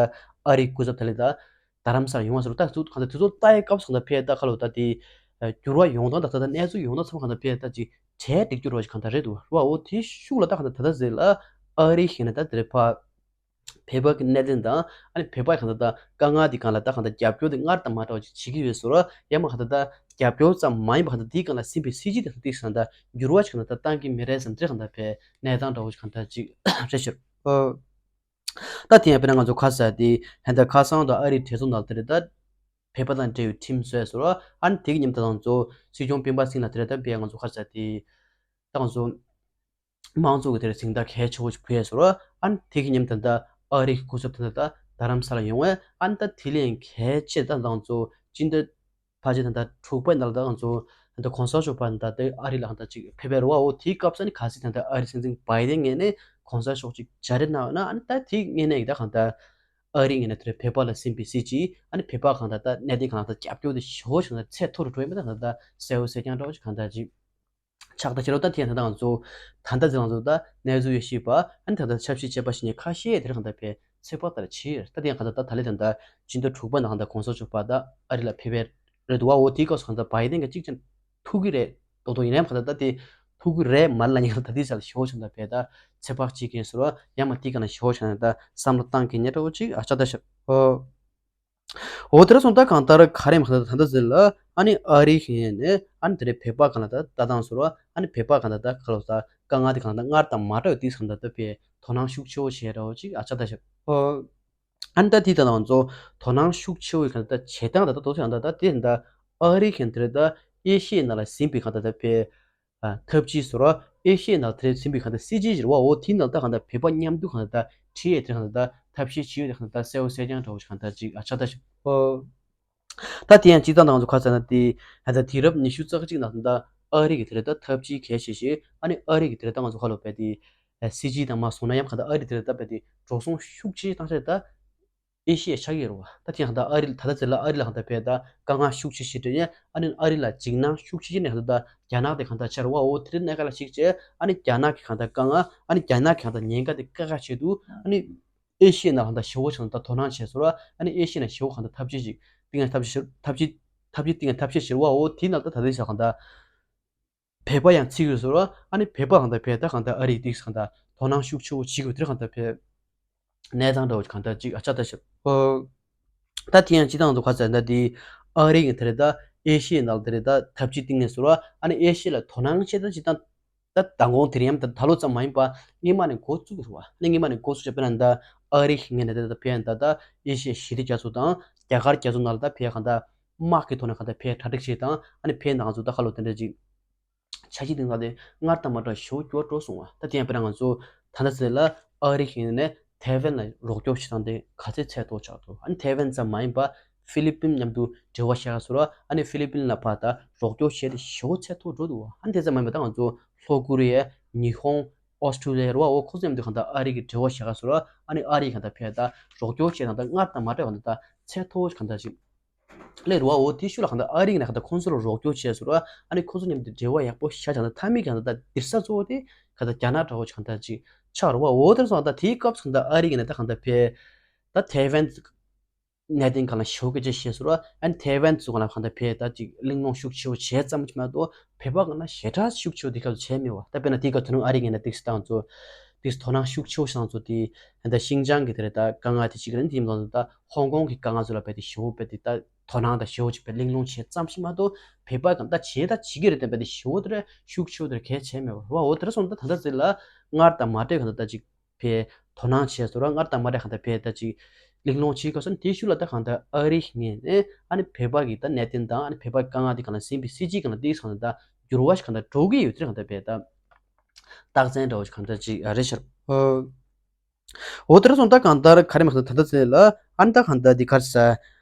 ཨ་རིའི་སྐུ་ཚབ་ད་ལན་ད་རྡ་རམ་ས་ལ་ཡོང་བ་ཟེར་བ། ད་དུ་གང་ལྟར་དུས་ཚོད་ལྟ་ཡའི་སྐབས་སུ་གང་ལྟར་ཕེབས་ད་ཁ་ལོ་ད་དེ་འགྱུར་བ་ཡོང་སྟངས་ད་ད་ལྟ་གནས་ཚུལ་ཡོང་སྟངས་ཚང་མ་གང་ལྟར་ཕེབས་ད་ཅིག་གྲལ་འགྲིག་རྒྱུ་རོ་ཞིག་གང་ལྟར་རེད་འདུག་བ། འོ་དེའི་ཤུགས་ལ་ད་གང་ལྟར་ད་ལྟ་ཟེར་ལ་ཨ་རི་ཤིང་ནས་ད་དེ་རེད་ཕ། བོད་པ་གི་གནད་དོན་དང་ཨ་ནི་བོད་པ་གང་ལྟར་ད་དཀའ་ངལ་དེ་གང་ལ་ད་གང་ལྟར་རྒྱབ་སྐྱོར་དེ་སྔར་དང་མ་འདྲ་བ་ཅིག་བྱེད་ཀྱི་ཡོད་ཟེར་བ། ཡང་མ་གང་ལྟར་ད་རྒྱབ་སྐྱོར་ཙམ་མ་ཡིན་པ་གང་ལྟར་དེའི་སྒང་ལ་སེམས་པའི་སྲིད་ཇུས་དེ་གང་ལྟར་ཏིག་གང་ལྟར་འགྱུར་བ་ཞིག་གང་ལྟར་ད་བཏང་གི་མེད་རེད་བསམ། དེ་གང་ལྟར་བས་གནས་སྟངས་འདྲ་བོ་ཞིག་གང་ལྟར་ཅིག་རེད་ཤག་ཨོ། ད་དེ་ཡང་དཔེར་ན་ང་ཚོ་ཁ་ས་དེ་ཧན་ད་ཁ་སང་དང་ཨ་རིའི་གྲོས་ཚོགས་ནང་དེ་རེད་ད། བོད་པ་དང་འབྲེལ་བའི་ཁྲིམས་བཟོས་སོང་ར། ཨ་ནི་དེ་གི་མཉམ་དུ་ང་ཚོ་སྲིད་སྐྱོང་སྤེན་པ་སིང་ལ་དེ་རེད་ད་བས་ང་ཚོ་ཁ་ས་དེ་ད་ང་ཚོ་དམངས་གཙོ་གི་དེ་རེད་གཟེངས་རྟགས་གལ་ཆེ་བོ་ཞིག་ཕུལ་སོང་ར། ཨ་ནི་དེ་གི་མཉམ་དུ་ད་ཨ་རིའི་སྐུ་ཚབ་དེ་འདྲ་ད་རྡ་རམ་ས་ལ་ཡོང་བས། ཨ་ནི་ད་དེ་ལས་གལ་ཆེ་ད་ང་ཚོ་སྤྱི་ཟླ་ཕལ་ཆེར་ད་ལྟ་དྲུག་པའི་ནང་ལ་ད་ང་ཚོ་ད་ལྟ་གོང་ས་མཆོག་ཕར་ད་ལྟ་ཨ་རི་ལ་ད་ཅིག་ཕེབས་པའི་རེད་བ། འོ་དེའི་སྐབས་སུ་ནི་གལ་སྲིད་ད་ལྟ་ཨ་རི་སྲིད་འཛིན་བྷའི་ཌེན་ངོས་ནས་གོང་ས་མཆོག་ཅིག་མཇལ་འཕྲད་གནང་ཡོད་ན། ཨ་ནི་ད་དེ་ངོས་ནས་ད་གང་ལྟར་ཨ་རི་ངོས་ནས་དེ་རེད་བོད་པ་ལ་སེམས་པའི་སྲིད་ཇུས། ཨ་ནི་བོད་པ་གང་ལྟར་ད་གནད་དོན་གང་ལྟར་རྒྱབ་སྐྱོར་དེ་ཞེ་པོ་ཞིག་ད་ཚད་མཐོ་རུ་འགྲོ་ཡོད་མེད་ད་གང་ལྟར་གསལ་བོ་གསལ་རྐྱང་འདྲ་བོ་ཞིག་གང་ལྟར་ཅིག་ཆགས་ད་ཕྱི་ལོགས་ད་ཐེངས་ད་ང་ཚོ་ད་ལྟ་ཚེ་ང་ཚོ་ད་གནས་ཚུལ་ཡོད་ཤེས་པ། ཨ་ནི་ད་ལྟ་ཆབ་སྲིད་དཔྱད་པ་ཞིག་ནས་ཁ་ཤས་དེར་གང་ལྟར་བས་ཚོད་དཔག་ལྟར་བྱས། ད་ཐེངས་གང་ལྟར་ད་ད་ལས་ད་ལྟ་སྤྱི་ཟླ་དྲུག་པ་ནང་ད་གོང་ས་མཆོག་ཕར་ད་ཨ་རི་ལ་ཕེབས་པའི་རེད་འདུག་བ། འོ་དེའི་སྐབས་སུ་གང་ལྟར་བྷའི་ཌེན་གྱིས་གཅིག་ཀྱང་ཐུག་གི་རེད། རྡོག་རྡོག་ཡིན་ནའི་གང་ལྟར་ད་དེ་ཐུག་གི་རེད་མ་ལ་ཉག་ད་དེའི་སར་ཞེ་པོ་ཞིག་ད་བས་ད་ཚོད་དཔག་བྱེད་མཁན་ཟེར་བ། ཡང་མ་དེའི་སྒང་ལ་ཞེ་པོ་ཞིག་ད་བསམ་བློ་བཏང་མཁན་ཉག་འདྲ་བོ་ཅིག་ཨ་ཆགས་ད་ཤག་ཨོ། འོ་དེ་ར་སོང་ད་གང་ལྟར་ག་རེ་མ་གང་ལྟར་ད་ལྟ་ཟེར་ལ་ཨ་ནི་ཨ་རི་ཤིང་ནས་ཨ་ནི་དེ་རེད་བོད་པ་གང་ལ་ད་ལྟ་སྟངས་ཟེར་བ། ཨ་ནི་བོད་པ་གང་ལ་ད་ག་ལོ་ད་དཀའ་ངལ་དེ་གང་ལ་ད་སྔར་དང་མ་འདྲ་བའི་དུས་གང་ལ་ད་བས་དོ་སྣང་ཤུགས་ཆེ་བོ་བྱས་འདྲ་བོ་ཅིག་ཨ་ཆགས་ད་ཤག་ཨོ། ཨ་ནི་ད་དེ་ད་ང་ཚོ་དོ་སྣང་ཤུགས་ཆེ་བོའི་གང་ལ་ད་བྱེད་སྟངས་ད་ད་དོ་ཚོད་ཡང་ད་ད་དེ་ད་ཨ་རི་ཤིང་དེ་རེད་ད་ཨེ་ཤི་ཡའི་ནང་ལ་ཟིན་པའི་གང་ལ་ད་ད་བས། ཨ། ཐབས་ཇུས་ཟེར་བ། ཨེ་ཤི་ཡའི་ནང་དེར་ཟིན་པའི་གང་ལྟར་སྲིད་ཇུས་ཟེར་བ། འོ་དེའི་ནང་ད་གང་ལྟར་བོད་པ་མཉམ་དུ་གང་ལྟར་ཁྲིད་ཡས་དེ་གང་ལྟར་ཐབས་ཤེས་བྱེད་ཡས་དེ་གང་ལྟར་གསལ་བོ་གསལ་རྐྱང་འདྲ་བོ་ཞིག་གང་ལྟར་ཅིག་ཨ་ཆགས་ད་ཤག་ཨོ། ད་དེ་ཡང་སྤྱིར་བཏང་ད་ང་ཚོ་ཁ་ཚ་ན་དེ་ད་ལྟ་དུས་རབས་ཉི་ཤུ་རྩ་གཅིག་ནང་ད་ཨ་རི་གི་དེ་རེད་ད་ཐབས་ཇུས་གལ་ཆེ་ཤོས། ཨ་ནི་ཨ་རི་གི་དེ་རེད་ད་ང་ཚོ་ཁ་ལོ་བས་དེ་སྲིད་ཇུས་དང་མ་སོང་ན་ཡང་གང་ལྟར་ཨ་རི་དེ་རེད་ད་བས་དེ་འགྲོ་སོང་ཤུགས་ཆེ་བཏང་ཤག་ད། ཨེ་ཤི་ཡའི་ཆགས་ཀྱི་རེད་བ། ད་དེ་ཡང་ད་ཨ་རི་ད་ལྟ་ཚེ་ལ་ཨ་རི་ལ་གང་ལྟར་བས་ད་དཀའ་ངལ་ཤུགས་ཆེ་ཞིག་འཕྲད་ཡས། ཨ་ནི་ཨ་རི་ལ་འཇིགས་སྣང་ཤུགས་ཆེ་ཞིག་ནས་གང་ལྟར་ད་རྒྱ་ནག་དེ་གང་ལྟར་ཆགས་རེད་བ། འོ་དེ་རིང་གནས་སྐབས་ལ་གཞིགས་བྱས་ཨ་ནི་རྒྱ་ནག་གི་གང་ལྟར་དཀའ་ངལ། ཨ་ནི་རྒྱ་ནག་གི་གང་ལྟར་ཉེན་ཁ་དེ་བཀག་ཁ་ཆེད་དུ་ཨ་ནི་ཨེ་ཤི་ཡའི་ནང་གང་ལྟར་ཞེ་པོ་ཞིག་ད་དོ་སྣང་བྱས་སོང་ར། ཨ་ནི་ཨེ་ཤི་ཡའི་ནང་ཞེ་པོ་གང་ལྟར་ཐབས་ཇུས་ཤིག་ཏིང་ངེ་ཐབས་ཇུས་ཤིག་ཐབས་ཇུས་ཐབས་ཇུས་ཏིང་ངེ་ཐབས་ཤེས་ཤིག་རེད་བ། འོ་དེའི་ནང་ད་ད་ལྟའི་ཆ་གང་ལྟར། བོད་པ་ཡང་ཚིག་ཡོད་ཟེར་བ། ཨ་ནི་བོད་པ་གང་ལྟར་བས་ད་གང་ལྟར་ཨ་རིའི་ཏིག་གང་ལྟར་དོ་སྣང་ཤུགས་ཆེ་བོ་བྱེད་དགོས་དེར་གང་ལྟར་བས་གནས་སྟངས་འདྲ་བོ་གང་ལྟར་ཅིག་ཨ་ཆགས་ད་ཤག་ཨོ། ད་དེ་ཡང་སྤྱིར་བཏང་དུ་ཁ་ཚ་ད་དེ་ཨ་རི་གི་དེ་རེད་ད་ཨེ་ཤི་ཡའི་ནང་དེ་རེད་ད་ཐབས་ཇུས་བཏིང་ནས་ཟེར་བ། ཨ་ནི་ཨེ་ཤི་ཡ་ལ་དོ་སྣང་བྱེད་ད་སྤྱིར་བཏང་ད་མདང་དགོང་དེ་རིང་ཡང་ད་ད་ལོ་ཙམ་མ་ཡིན་པ་སྔོན་མ་ནས་འགོ་བཙུགས་ཀྱི་རེད་བ། ཨ་ནི་སྔོན་མ་ནས་འགོ་བཙུགས་བྱས་དཔེར་ན་ད་ཨ་རི་གི་ངོས་ནས་ད་ད་བས་ད་ད་ཨེ་ཤི་ཡའི་ཞི་བདེ་རྒྱ་མཚོ་དང་རྒྱ་གར་རྒྱ་མཚོ་ནང་ལ་ད་བས་གང་ལྟར་དམག་གི་ཐོག་ནས་གང་ལྟར་བས་གྲ་སྒྲིག་བྱེད་དང་། ཨ་ནི་བས་ནང་ཚོ་ད་ཁ་ལོ་དེ་འདྲ་ཅིག་ཆ་ཤས་དེ་ཚོ་དེ་སྔར་དང་མ་འདྲ་ཞེ་པོ་འགྱུར་བ་འགྲོ་སོང་བ། ད་དེ་ཡང་དཔེར་ན་ང་ཚོ་ད་ལྟ་ཚེ་ལ་ཨ་རི་གི་ངོས་ནས་ཐའེ་ཝན་ལ་རོགས་སྐྱོར་བྱེད་སྟངས་དེ་ག་ཚད་ཚད་མཐོ་ཆགས་འདུག་ཨ་ནི་ཐའེ་ཝན་ཙམ་མ་ཡིན་པ་ཧྥི་ལི་པིན་མཉམ་དུ་འབྲེལ་བ་བཞག་ཟེར་བ། ཨ་ནི་ཧྥི་ལི་པིན་ལ་ཕར་ད་རོགས་སྐྱོར་བྱས་ཏེ་ཞེ་པོ་ཚད་མཐོ་འགྲོ་འདུག་ཨ་ནི་དེ་ཙམ་མ་ཡིན་པ་ད་ང་ཚོ་ལྷོ་ཀོ་རི་ཡ། ཉི་ཧོང་། ཨོ་སི་ཁྲུ་ལི་ཡ་རེད་བ། འོ་ཁོ་ཚོ་མཉམ་དུ་གང་ལྟར་ཨ་རི་གི་འབྲེལ་བ་བཞག་ཟེར་བ། ཨ་ནི་ཨ་རི་གང་ལྟར་བས་ད་རོགས་སྐྱོར་བྱས་དང་ད་སྔར་དང་མ་འདྲ་བ་གང་ལྟར་ཚད་མཐོ་བོ་གང་ལྟར་ཅིག་སླེབས་རེད་བ། འོ་དེའི་ཤུལ་ལ་གང་ལྟར་ཨ་རི་གི་ནས་གང་ལྟར་ཁོང་ཚོ་ལ་རོགས་སྐྱོར་བྱས་ཟེར་བ། ཨ་ནི་ཁོང་ཚོ་མཉམ་དུ་འབྲེལ་བ་ཡག་པོ་བཞག་ཀྱང་ད་མཐའ་མའི་གང་ལྟར་ད་སྡིག་ས་གཙོ་བོ་དེ་གང་ལྟར་རྒྱ་ནག་འདྲ་བོ་གང་ལྟར་ཅིག་ཆགས་རེད་བ། འོ་དེར་སོང་ད་དེའི་སྐབས་སུ་གང་ལྟར་ཨ་རི་གི་ནས་ད་གང་ལྟར་བས་ད་ཐའེ་ཝན་གནད་དོན་སྒང་ལ་ཞེ་པོ་སྐད་ཆ་བཤད་ཟེར་བ། ཨ་ནི་ཐའེ་ཝན་ཚོ་སྒང་ལ་གང་ལྟར་བས་ད་ཅིག་གླེང་སློང་ཤུགས་ཆེ་བོ་བྱས་ཙམ་ཅིག་མ་གཏོགས་བོད་པ་སྒང་ལ་ཞེ་དྲག་ཤུགས་ཆེ་བོ་དེ་ག་ཚོད་བྱས་མེད་བ། ད་དཔེར་ན་དེའི་སྐབས་དེ་རིང་ཨ་རི་གི་ནས་ཏིག་སི་ཏང་ཚོ་ཏིག་སི་དོ་སྣང་ཤུགས་ཆེ་བོ་བྱས་ཚོ་དེ་ད་ཤིང་ཅང་གི་དེ་རེད་ད་དཀའ་ངལ་དེ་ཅིག་རེད། དེ་ཡིན་ཙང་ད་ཧོང་ཀོང་གི་དཀའ་ངལ་ཚོ་ལ་རྦད་དེ་ཞེ་པོ་རྦད་དེ་ད་དོ་སྣང་ད་ཞེ་པོ་ཅིག་རྦད་གླེང་སློང་བྱས་ཙམ་ཞིག་མ་གཏོགས་བོད་པ་སྒང་ད་བྱས་ད་བྱེད་ཀྱི་རེད་དེ་རྦད་དེ་ཞེ་པོ་དེ་རེད་ཤུགས་ཆེ་བོ་དེ་རེད་གལ་བྱས་མེད་བ། འོ་དེ་ར་སོང་ད་ད་ལྟ་ཟེར་ལ་སྔར་དང་མ་འདྲ་གང་ལྟར་ད་ཅིག་བས་དོ་སྣང་བྱས་སོང་ར། སྔར་དང་མ་འདྲ་གང་ལྟར་བས་ད་ཅིག་གླེང་སློང་བྱེད་དགོས་སོང་། དེའི་ཤུལ་ལ་ད་གང་ལྟར་ཨ་རི་ངོས་ནས་ཨ་ནི་བོད་པ་གི་ད་གནད་དོན་དང་ཨ་ནི་བོད་པ་དཀའ་ངལ་དེ་གང་ལ་ཟིན་པའི་སྲིད་ཇུས་གང་ལ་དེ་གང་ལ་ད་འགྱུར་བ་ཞིག་གང་ལྟར་འགྲོ་གི་ཡོད་དེ་གང་ལྟར་བས་ད་རྟགས་མཚན་འདྲ་བོ་ཞིག་གང་ལྟར་ཅིག་རེད་ཤག་འོ་དེ་ར་སོང་ད་གང་ལྟར་ག་རེ་མ་གང་ལྟར་ད་ལྟ་ཚེ་ལ་ཨ་ནི་ད་གང་ལྟར་འདི་ག་རེ་ཟ།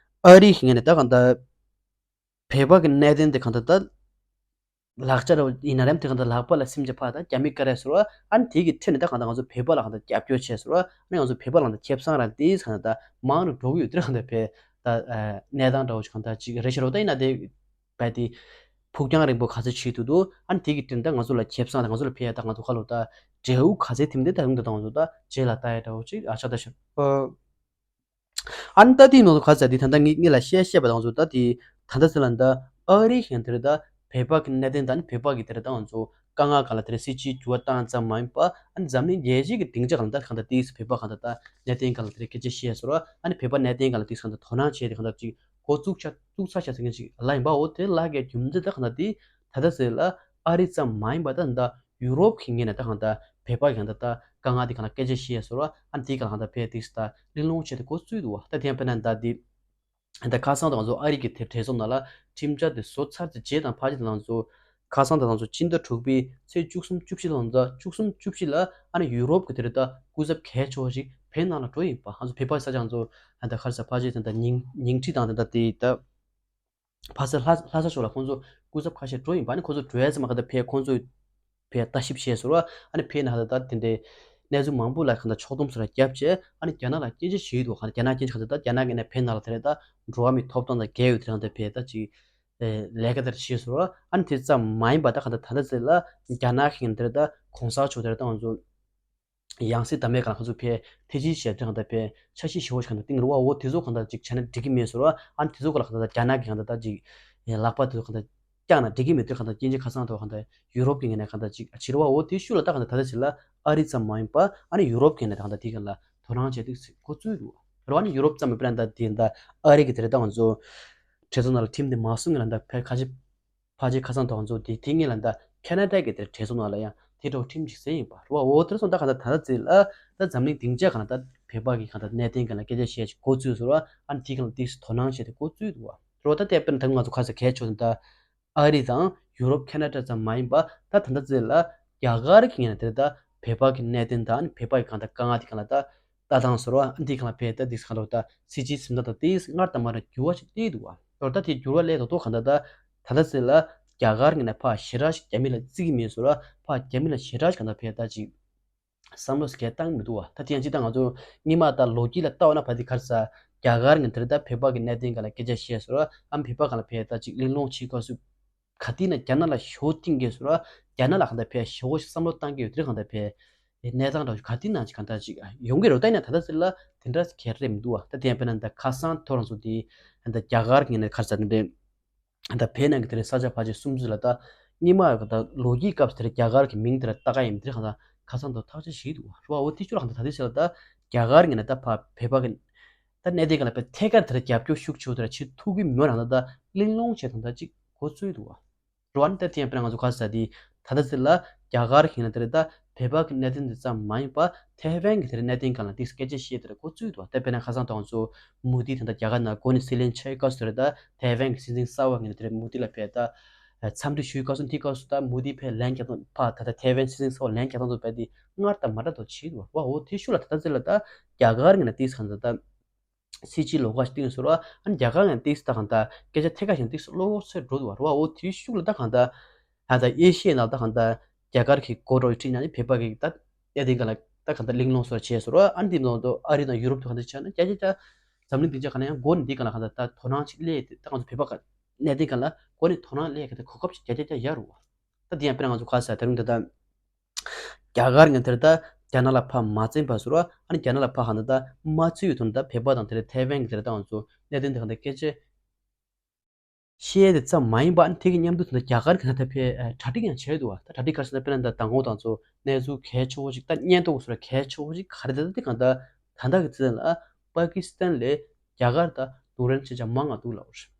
ཨ་རི་ཡི་ངོས་ནས་ད་གང་ལྟར་བོད་པ་གི་གནད་དོན་དེ་གང་ལྟར་ད་ལག་ཆ་ར་ཡིན་ན་རེམ་དེ་གང་ལྟར་ལག་པ་ལ་སེམས་ཅན་ཕར་ད་རྒྱ་མི་ཀ་རེ་ཟེར་བ་ཨ་ནི་དེ་གི་ཁྲོད་ནས་ད་གང་ལྟར་ང་ཚོ་བོད་པ་ལ་གང་ལྟར་རྒྱབ་སྐྱོར་བྱས་ཟེར་བ་ཨ་ནི་ང་ཚོ་བོད་པ་ལ་གང་ལྟར་ཁེ་བཟང་ར་དེ་གང་ལྟར་མང་རུ་འགྲོ་གི་ཡོད་དེ་གང་ལྟར་བོད་ད་གནས་སྟངས་འདྲ་བོ་ཞིག་གང་ལྟར་ཅིག་རེད་ཤག་རོ། ད་ཡིན་ན་དེ་བས་དེ་ཕུགས་རྒྱང་རིང་པོ་ག་ཚོད་བྱེད་ཐུབ་འདུག་ཨ་ནི་དེ་གི་སྟེང་ད་ང་ཚོ་ལ་ཁེ་བཟང་དང་ང་ཚོ་ལ་ཕན་ཡ་ད་ང་ཚོ་ཁ་ལོ་ད་འབྲས་བུ་ག་ཚོད་ཐིམ་དེ་ད་རུང་ད་ང་ཚོ་ད་རྗེས་ལ་ལྟ་ཡ་འདྲ་བོ་ཅིག་ཨ་ཆགས་ད་ཤག་ཨ་ནི་ད་དེའི་ནང་དུ་ག་ཚོད་དེ་ད་ལྟ་ངེད་ངེད་ལ་བཤད་བཤད་པ་ད་ང་ཚོ་ད་དེ་ད་ལྟ་ཚོད་ལ་ད་ཨ་རི་ཡང་དེར་ད་བོད་པ་གི་གནད་དོན་ད་ནི་བོད་པ་གི་དེར་ད་ང་ཚོ་དཀའ་ངལ་ག་ལ་དེར་སྲིད་ཇུས་འགྱུར་བ་བཏང་ཙམ་མ་ཡིན་པ་ཨ་ནི་འཛམ་གླིང་རྒྱལ་སྤྱི་གི་སྡིངས་ཆ་ག་ལ་ད་གང་ད་དེས་བོད་པ་གང་ད་ད་གནད་དོན་ག་ལ་དེར་སྐད་ཆ་བཤད་ཟེར་བ་ཨ་ནི་བོད་པ་གནད་དོན་ག་ལ་དེས་གང་ད་དོ་སྣང་བྱས་ཏེ་གང་ད་ཅིག་འགོ་བཙུགས་ཆ་བཙུགས་ཚར་ཤག་ཟེར་མཁན་ཞིག་ལ་ཡིན་པའོ། དེ་ལ་གའི་རྒྱུ་མཚན་ད་གང་ལྟར་དེ་ད་ལྟ་ཟེར་ལ་ཨ་རི་ཙམ་མ་ཡིན་པ་ད་ད་ཡུ་རོབ་ཀྱི་ངོས་ནས་ད་གང་ལྟར་བོད་པ་གང་ལྟར་ད་དཀའ་ངལ་དེ་གང་ལྟར་སྐད་ཆ་བཤད་ཟེར་བ་ཨ་ནི་དེ་གང་ལྟར་བོད་དེ་ད་གླེང་སློང་བྱས་ཏེ་འགོ་བཙུགས་འདུག་བ། ད་དེ་ཡང་དཔེར་ན་ད་དེ་ད་ཁ་སང་ད་ང་ཚོ་ཨ་རི་གི་དེ་གྲོས་ཚོགས་ནང་ལ་ཁྲིམས་འཆར་དེ་བཟོ་ཚར་ཏེ་རྗེས་དང་ཕལ་ཆེར་ད་ང་ཚོ་ཁ་སང་ད་ང་ཚོ་ཕྱི་ཟླ་དྲུག་པའི་ཚེས་བཅུ་གསུམ་བཅུ་བཞི་ལ་ང་ཚོ་བཅུ་གསུམ་བཅུ་བཞི་ལ་ཨ་ནི་ཡུ་རོབ་ཀྱི་དེ་རེད་ད་སྐུ་ཚབ་གལ་ཆེ་བ་ཞིག་བོད་ནང་ལ་འགྲོ་ཡིན་པ། ང་ཚོ་བོད་པ་ས་ཆ་ང་ཚོ་ད་ཁར་ས་ཕ་ཆེ་ད་ཉིང་ཉིང་ཁྲི་དང་ད་དེ་ད་ཕ་ས་ལྷ་ལྷ་ས་ཕྱོགས་ལ་ཁོང་ཚོ་སྐུ་ཚབ་ཁ་ཤས་འགྲོ་ཡིན་པ། ཨ་ནི་ཁོང་ཚོ་འགྲོ་ཡ་ཙམ་ག་ད་ཕེ་ཁོང་ཚོ་ཕེ་ལྟ་ཞིབ་བྱས་ཟེར་བ་ཨ་ནི་ཕེ་ན་ད་ད་དེ་འདྲའི་གནས་ཚུལ་མང་པོ་ལ་ག་ད་ཕྱོགས་བསྡོམས་ཟེར་བ་བརྒྱབ་བྱས་ཨ་ནི་རྒྱ་ནག་ལ་སྐྱོན་བརྗོད་བྱེད་ཡོད་འདུག་ག་ད་རྒྱ་ནག་སྐྱོན་བརྗོད་ག་ད་ད་རྒྱ་ནག་གི་ནས་ཕེ་ན་ལ་དེ་རེད་ད་འགྲོ་བ་མི་ཐོབ་ཐང་དང་འགལ་ཡོད་དེ་རང་ད་ཕེ་ད་ཅིག་ལས་ཀ་དེར་བྱས་ཟེར་བ་ཨ་ནི་དེ་ཙམ་མ་ཡིན་པ་ད་ག་ད་ད་ད་ཟེར་ལ་རྒྱ་ནག་གི་དེ་རེད་ད་གོང་ས་མཆོག་དེ་རེད་ད་ང་ཚོ་ཡང་སྲིད་བདམས་པའི་སྒང་ལ་ཁོ་ཚོ་ཕེ་ཐེ་ཇི་བྱས་ཏེ་གང་ལྟར་ཕེ་འཆར་གཞི་ཞེ་པོ་ཞིག་གང་ལྟར་བཏིང་རུ་བ་འོ་དེ་ཚོ་གང་ལྟར་ཅིག་བྱས་ན་འགྲིག་གི་མེད་ཟེར་བ་ཨ་ནི་དེ་ཚོ་ག་ལ་གང་ལྟར་རྒྱ་ནག་གི་གང་ལྟར་ད་ཅིག་ལག་པ་དེ་ཚོ་གང་ལྟར་བཀྱག་ན་འགྲིག་གི་མེད་དུས་གང་ལྟར་སྐྱོན་བརྗོད་ཁ་སང་ཐོག་གང་ལྟར་ཡུ་རོབ་ཀྱི་ངོས་ནས་གང་ལྟར་ཅིག་བྱེད་རུ་བ་འོ་དེ་ཤུགས་ལ་ད་གང་ལྟར་ད་ལྟ་ཞིག་ལ་ཨ་རི་ཙམ་མ་ཡིན་པ་ཨ་ནི་ཡུ་རོབ་ཀྱི་ངོས་ནས་གང་ལྟར་དེ་གང་ལ་དོ་སྣང་བྱས་ཏེ་འགོ་བཙུགས་འདུག་རུ་བ་ནི་ཡུ་རོབ་ཙམ་མིན་པ་ད་དེ་ད་ཨ་རི་གི་དེ་རེད་ད་ང་ཚོ་གྲོས་ཚོགས་ནང་ལ་ཁྲིམས་དེ་མ་སྲུང་ངེས་ལ་ད་ཕེ་ཁ་ཆེ་ཕལ་ཆེར་ཁ་སང་ཐོག་ང་ཚོ་དེ་དེ་ངེས་ལ་ད་ཁེ་ན་ཌ་གི་དེར་གྲོས་ཚོགས་ནང་ལ་ཡང་དེ་འདྲ་བོ་ཁྲིམས་ཅིག་ཟིན་ཡིན་པ་རེད་བ། འོ་དེར་སོང་ད་ག་ད་ད་ལྟ་ཚེ་ལ་ད་འཛམ་གླིང་སྡིངས་ཆ་ག་ན་ད་བོད་པ་གི་ག་ད་གནད་དོན་ག་ན་སྐད་ཆ་བཤད་ཅིག་འགོ་བཙུགས་ཟེར་བ་ཨ་ནི་དེ་ག་ན་དེ་དོ་སྣང་བྱས་ཏེ་འགོ་བཙུགས་འདུག་བ། རེད་བ། ད་ལྟ་དཔེར་ན་ད་ང་ཚོ་ཁ་ས་གལ་ཆེ་ད་ཨ་རི་དང་ཡུ་རོབ་ཁེ་ན་ཌ་ཙམ་མ་ཡིན་པ་ད་ད་ལྟ་ཚེ་ལ་རྒྱ་གར་གི་ངོས་ནས་དེར་ད་བོད་པ་གི་གནད་དོན་དང་ཨ་ནི་བོད་པ་གི་ག་ད་དཀའ་ངལ་དེ་ག་ན་ད་ལྟ་སྟངས་ཟེར་བ་ཨ་ནི་དེ་ག་ན་བོད་ད་དེ་ག་ན་ད་སྲིད་ཇུས་ཟིན་ད་ད་དེ་སྔར་དང་མ་ར་འགྱུར་བ་ཞིག་སླེབས་འདུག་བ། དོར་ད་དེ་འགྱུར་བ་སླེབས་ཏོག་ཏོག་གང་ལྟར་ད་ད་ལྟ་ཚེ་ལ་རྒྱ་གར་ངོས་ནས་ཕར་ཞེ་དྲག་ཞིག་རྒྱ་མི་ལ་བརྩི་གི་མེད་ཟེར་བ་ཕར་རྒྱ་མི་ལ་ཞེ་དྲག་ཞིག་གང་ལྟར་ཕེ་ད་ཅིག་བསམ་བློ་ཞིག་བཏང་མི་འདུག་བ། ད་དེ་ཡང་ཅིག་ད་ང་ཚོ་སྔོན་མ་ད་ལོ་རྒྱུས་ལ་ལྟ་བ་ན་ཕ་དེ་གར་ས་རྒྱ་གར་ངོས་དེར་ད་བོད་པ་གི་གནད་དོན་སྒང་ལ་སྐད་ཆ་བཤད་ཟེར་བ་ཨམ་བོད་པ་སྒང་ལ་ཕེ་ད་ཅིག་གླེང་སློང་བྱེད་སྐབས་སུ་ག་དུས་ན་རྒྱ་ནག་ལ་ཞེ་པོ་གཏིང་སྐྱེས་ཟེར་བ་རྒྱ་ནག་ལ་གང་ལྟར་ཕེ་ཞེ་པོ་ཞིག་བསམ་བློ་བཏང་གི་ཡོད་དེ་གང་ལྟར་ཕེ་གནས་སྟངས་འདྲ་བོ་ག་དུས་ན་ཅིག་གང་ལྟར་ཅིག་ཡོང་གི་རེད། ད་ཡིན་ན་ད་ལྟ་ཚེ་ལ་དེ་འདྲ་གལ་རེད་མི་འདུག་བ། ད་དེ་ཡང་དཔེར་ན་ད་ཁ་སང་ཐོ་རངས་སུ་དེ་ད་རྒྱ་གར་གྱི་ངོས་ནས་ག་རེ་ཟེར་ན་དེ་ད་བོད་ནང་གི་དེ་རིང་ས་ཆ་ཕལ་ཆེར་སུམ་ཅུ་ལ་ད་སྔོན་མ་ད་ལོ་རྒྱུས་སྐབས་དེར་རྒྱ་གར་གྱི་མིང་དེར་བཏགས་ཀ་ཡིན་དེ་གང་ལྟར་ཁ་སང་དུ་ཐག་གཅོད་བྱེད་འདུག་བ། རེད་བ། འོ་དེ་ཚོ་ལ་གང་ལྟར་ད་དེ་ཚོ་ལ་ད་རྒྱ་གར་ངོས་ནས་ད་ཕ་བོད་པ་གི་ད་གནད་དོན་སྒང་ལ་བོད་ཐད་ཀར་དེར་རྒྱབ་སྐྱོར་ཤུགས་ཆེ་བོ་དེར་བྱེད་ཐུབ་ཀྱི་མེད་རང་ད་ད་གླེང་སློང་བྱེད་དང་ད་ཅིག་འགོ་ཚུགས་འདུག་བ། རེད་བ། ནི་ད་དེ་ཡང་དཔེར་ན་ང་ཚོ་ག་རེ་ཟེར་དེ་ད་ལྟ་ཚེ་ལ་རྒྱ་གར་གྱི་ནང་དེར་ད་བོད་པ་གི་གནད་དོན་དེ་ཙམ་མ་ཡིན་པ་ཐའེ་ཝན་གྱི་དེར་གནད་དོན་སྒང་ལ་དེ་སྐད་ཆ་བཤད་དེར་འགོ་ཚུགས་འདུག་བ། ད་དཔེར་ན་ཁ་སང་ད་ང་ཚོ་མོ་དི་ད་ལྟ་རྒྱ་གར་ནང་འགོ་ནས་སྲིད་བློན་ཆགས་སྐབས་སུ་དེར་ད་ཐའེ་ཝན་གྱི་སྲིད་འཛིན་གསར་བ་གི་ནང་དེར་མོ་དི་ལ་ཕེ་ད་འཚམས་འདྲི་ཞུས་སྐབས་སུ་དེ་སྐབས་སུ་ད་མོ་དི་ཕེ་ལན་རྒྱག་སྟངས་ཕ་ད་ལྟ་ཐའེ་ཝན་སྲིད་འཛིན་གསར་བ་ལན་རྒྱག་སྟངས་ཚོ་རྦད་དེ་སྔར་དང་མ་འདྲ་དོ་བྱེད་འདུག་བ། འོ་དེ་ཤུགས་ལ་ད་ལྟ་ཚེ་ལ་ད་རྒྱ་གར་གྱི་ནང་དེ་ས་གང་ད་ད་སྲིད་སྤྱི་ལོགས་ཀ་ཞིག་བཏིང་ཟེར་བ། ཨ་ནི་རྒྱ་གར་ཡང་ཏིག་ཙམ་ད་གང་ལྟར་སྐད་ཆ་ཐད་ཀ་ཞིག་ཏིག་ཙམ་གློ་བུར་འགྲོ་འདུག་བ། རེད་བ། འོ་དེའི་ཤུགས་ལ་ད་གང་ལྟར་ད་ལྟ་ཨེ་ཤི་ཡའི་ནང་ད་གང་ལྟར་རྒྱ་གར་གྱི་འགོ་འདྲ་བོ་ཁྲིད་ན་ནི་བོད་པ་གི་ད་ཨེ་དེ་ག་ལ་ད་གང་ལྟར་གླེང་སློང་སོགས་བྱས་ཟེར་བ། ཨ་ནི་དེའི་ནང་དུ་ཨ་རི་དང་ཡུ་རོབ་དུ་གང་ལྟར་བྱས་ན་རྒྱ་རྒྱ་རྒྱ་འཛམ་གླིང་སྡིངས་ཆ་ག་ན་ཡང་འགོ་ནས་འདི་ག་ལ་གང་ལྟར་ད་དོ་སྣང་ཅིག་སླེབས་ཏེ་ད་ང་ཚོ་བོད་པ་ག་གནད་དེ་ག་ལ་འགོ་ནས་དོ་སྣང་སླེབས་ག་ད་གོ་སྐབས་ཅིག་རྒྱ་རྒྱ་རྒྱ་ཡོད་རེད་བ། ད་དེ་ཡང་དཔེར་ན་ང་ཚོ་ག་ས་ད་རུང་ད་ད། རྒྱ་གར་ངོས་དེར་ད་རྒྱ་ནག་ལ་ཕར་མ་བརྩོན་པ་ཟེར་བ། ཨ་ནི་རྒྱ་ནག་ལ་ཕར་གང་ལྟར་ད་མ་བརྩི་ཡོད་དོན་ད་བོད་པ་དང་དེར་ཐའེ་ཝན་གྱི་དེར་ད་ང་ཚོ་གནད་དོན་དེ་གང་ལྟར་སྐད་ཆ་བཤད་དེ་ཙམ་མ་ཡིན་པ། ཨ་ནི་དེ་གི་མཉམ་དུ་དེ་འདྲ་རྒྱ་གར་གྱི་ནང་ད་ཕེ་གྲ་སྒྲིག་ཡང་བྱས་འདུག་བ། ད་གྲ་སྒྲིག་ག་རེ་ཟེར་ན་དཔེར་ན་ད་མདང་དགོང་དང་ཚོ་གནས་ཚུལ་གལ་ཆེ་བོ་ཞིག་ད་སྙན་ཐོ་ཟེར་བ་གལ་ཆེ་བོ་ཞིག་ག་རེ་ད་ད་དེ་གང་ལྟར་ད་ལྟ་གི་ཚེ་ལ་པ་ཀི་སི་ཐན་ལས་རྒྱ་གར་ད་རྡུལ་ཕྲན་མཚོན་ཆ་མང་ང་འདུག་ལབ་པ་རེད།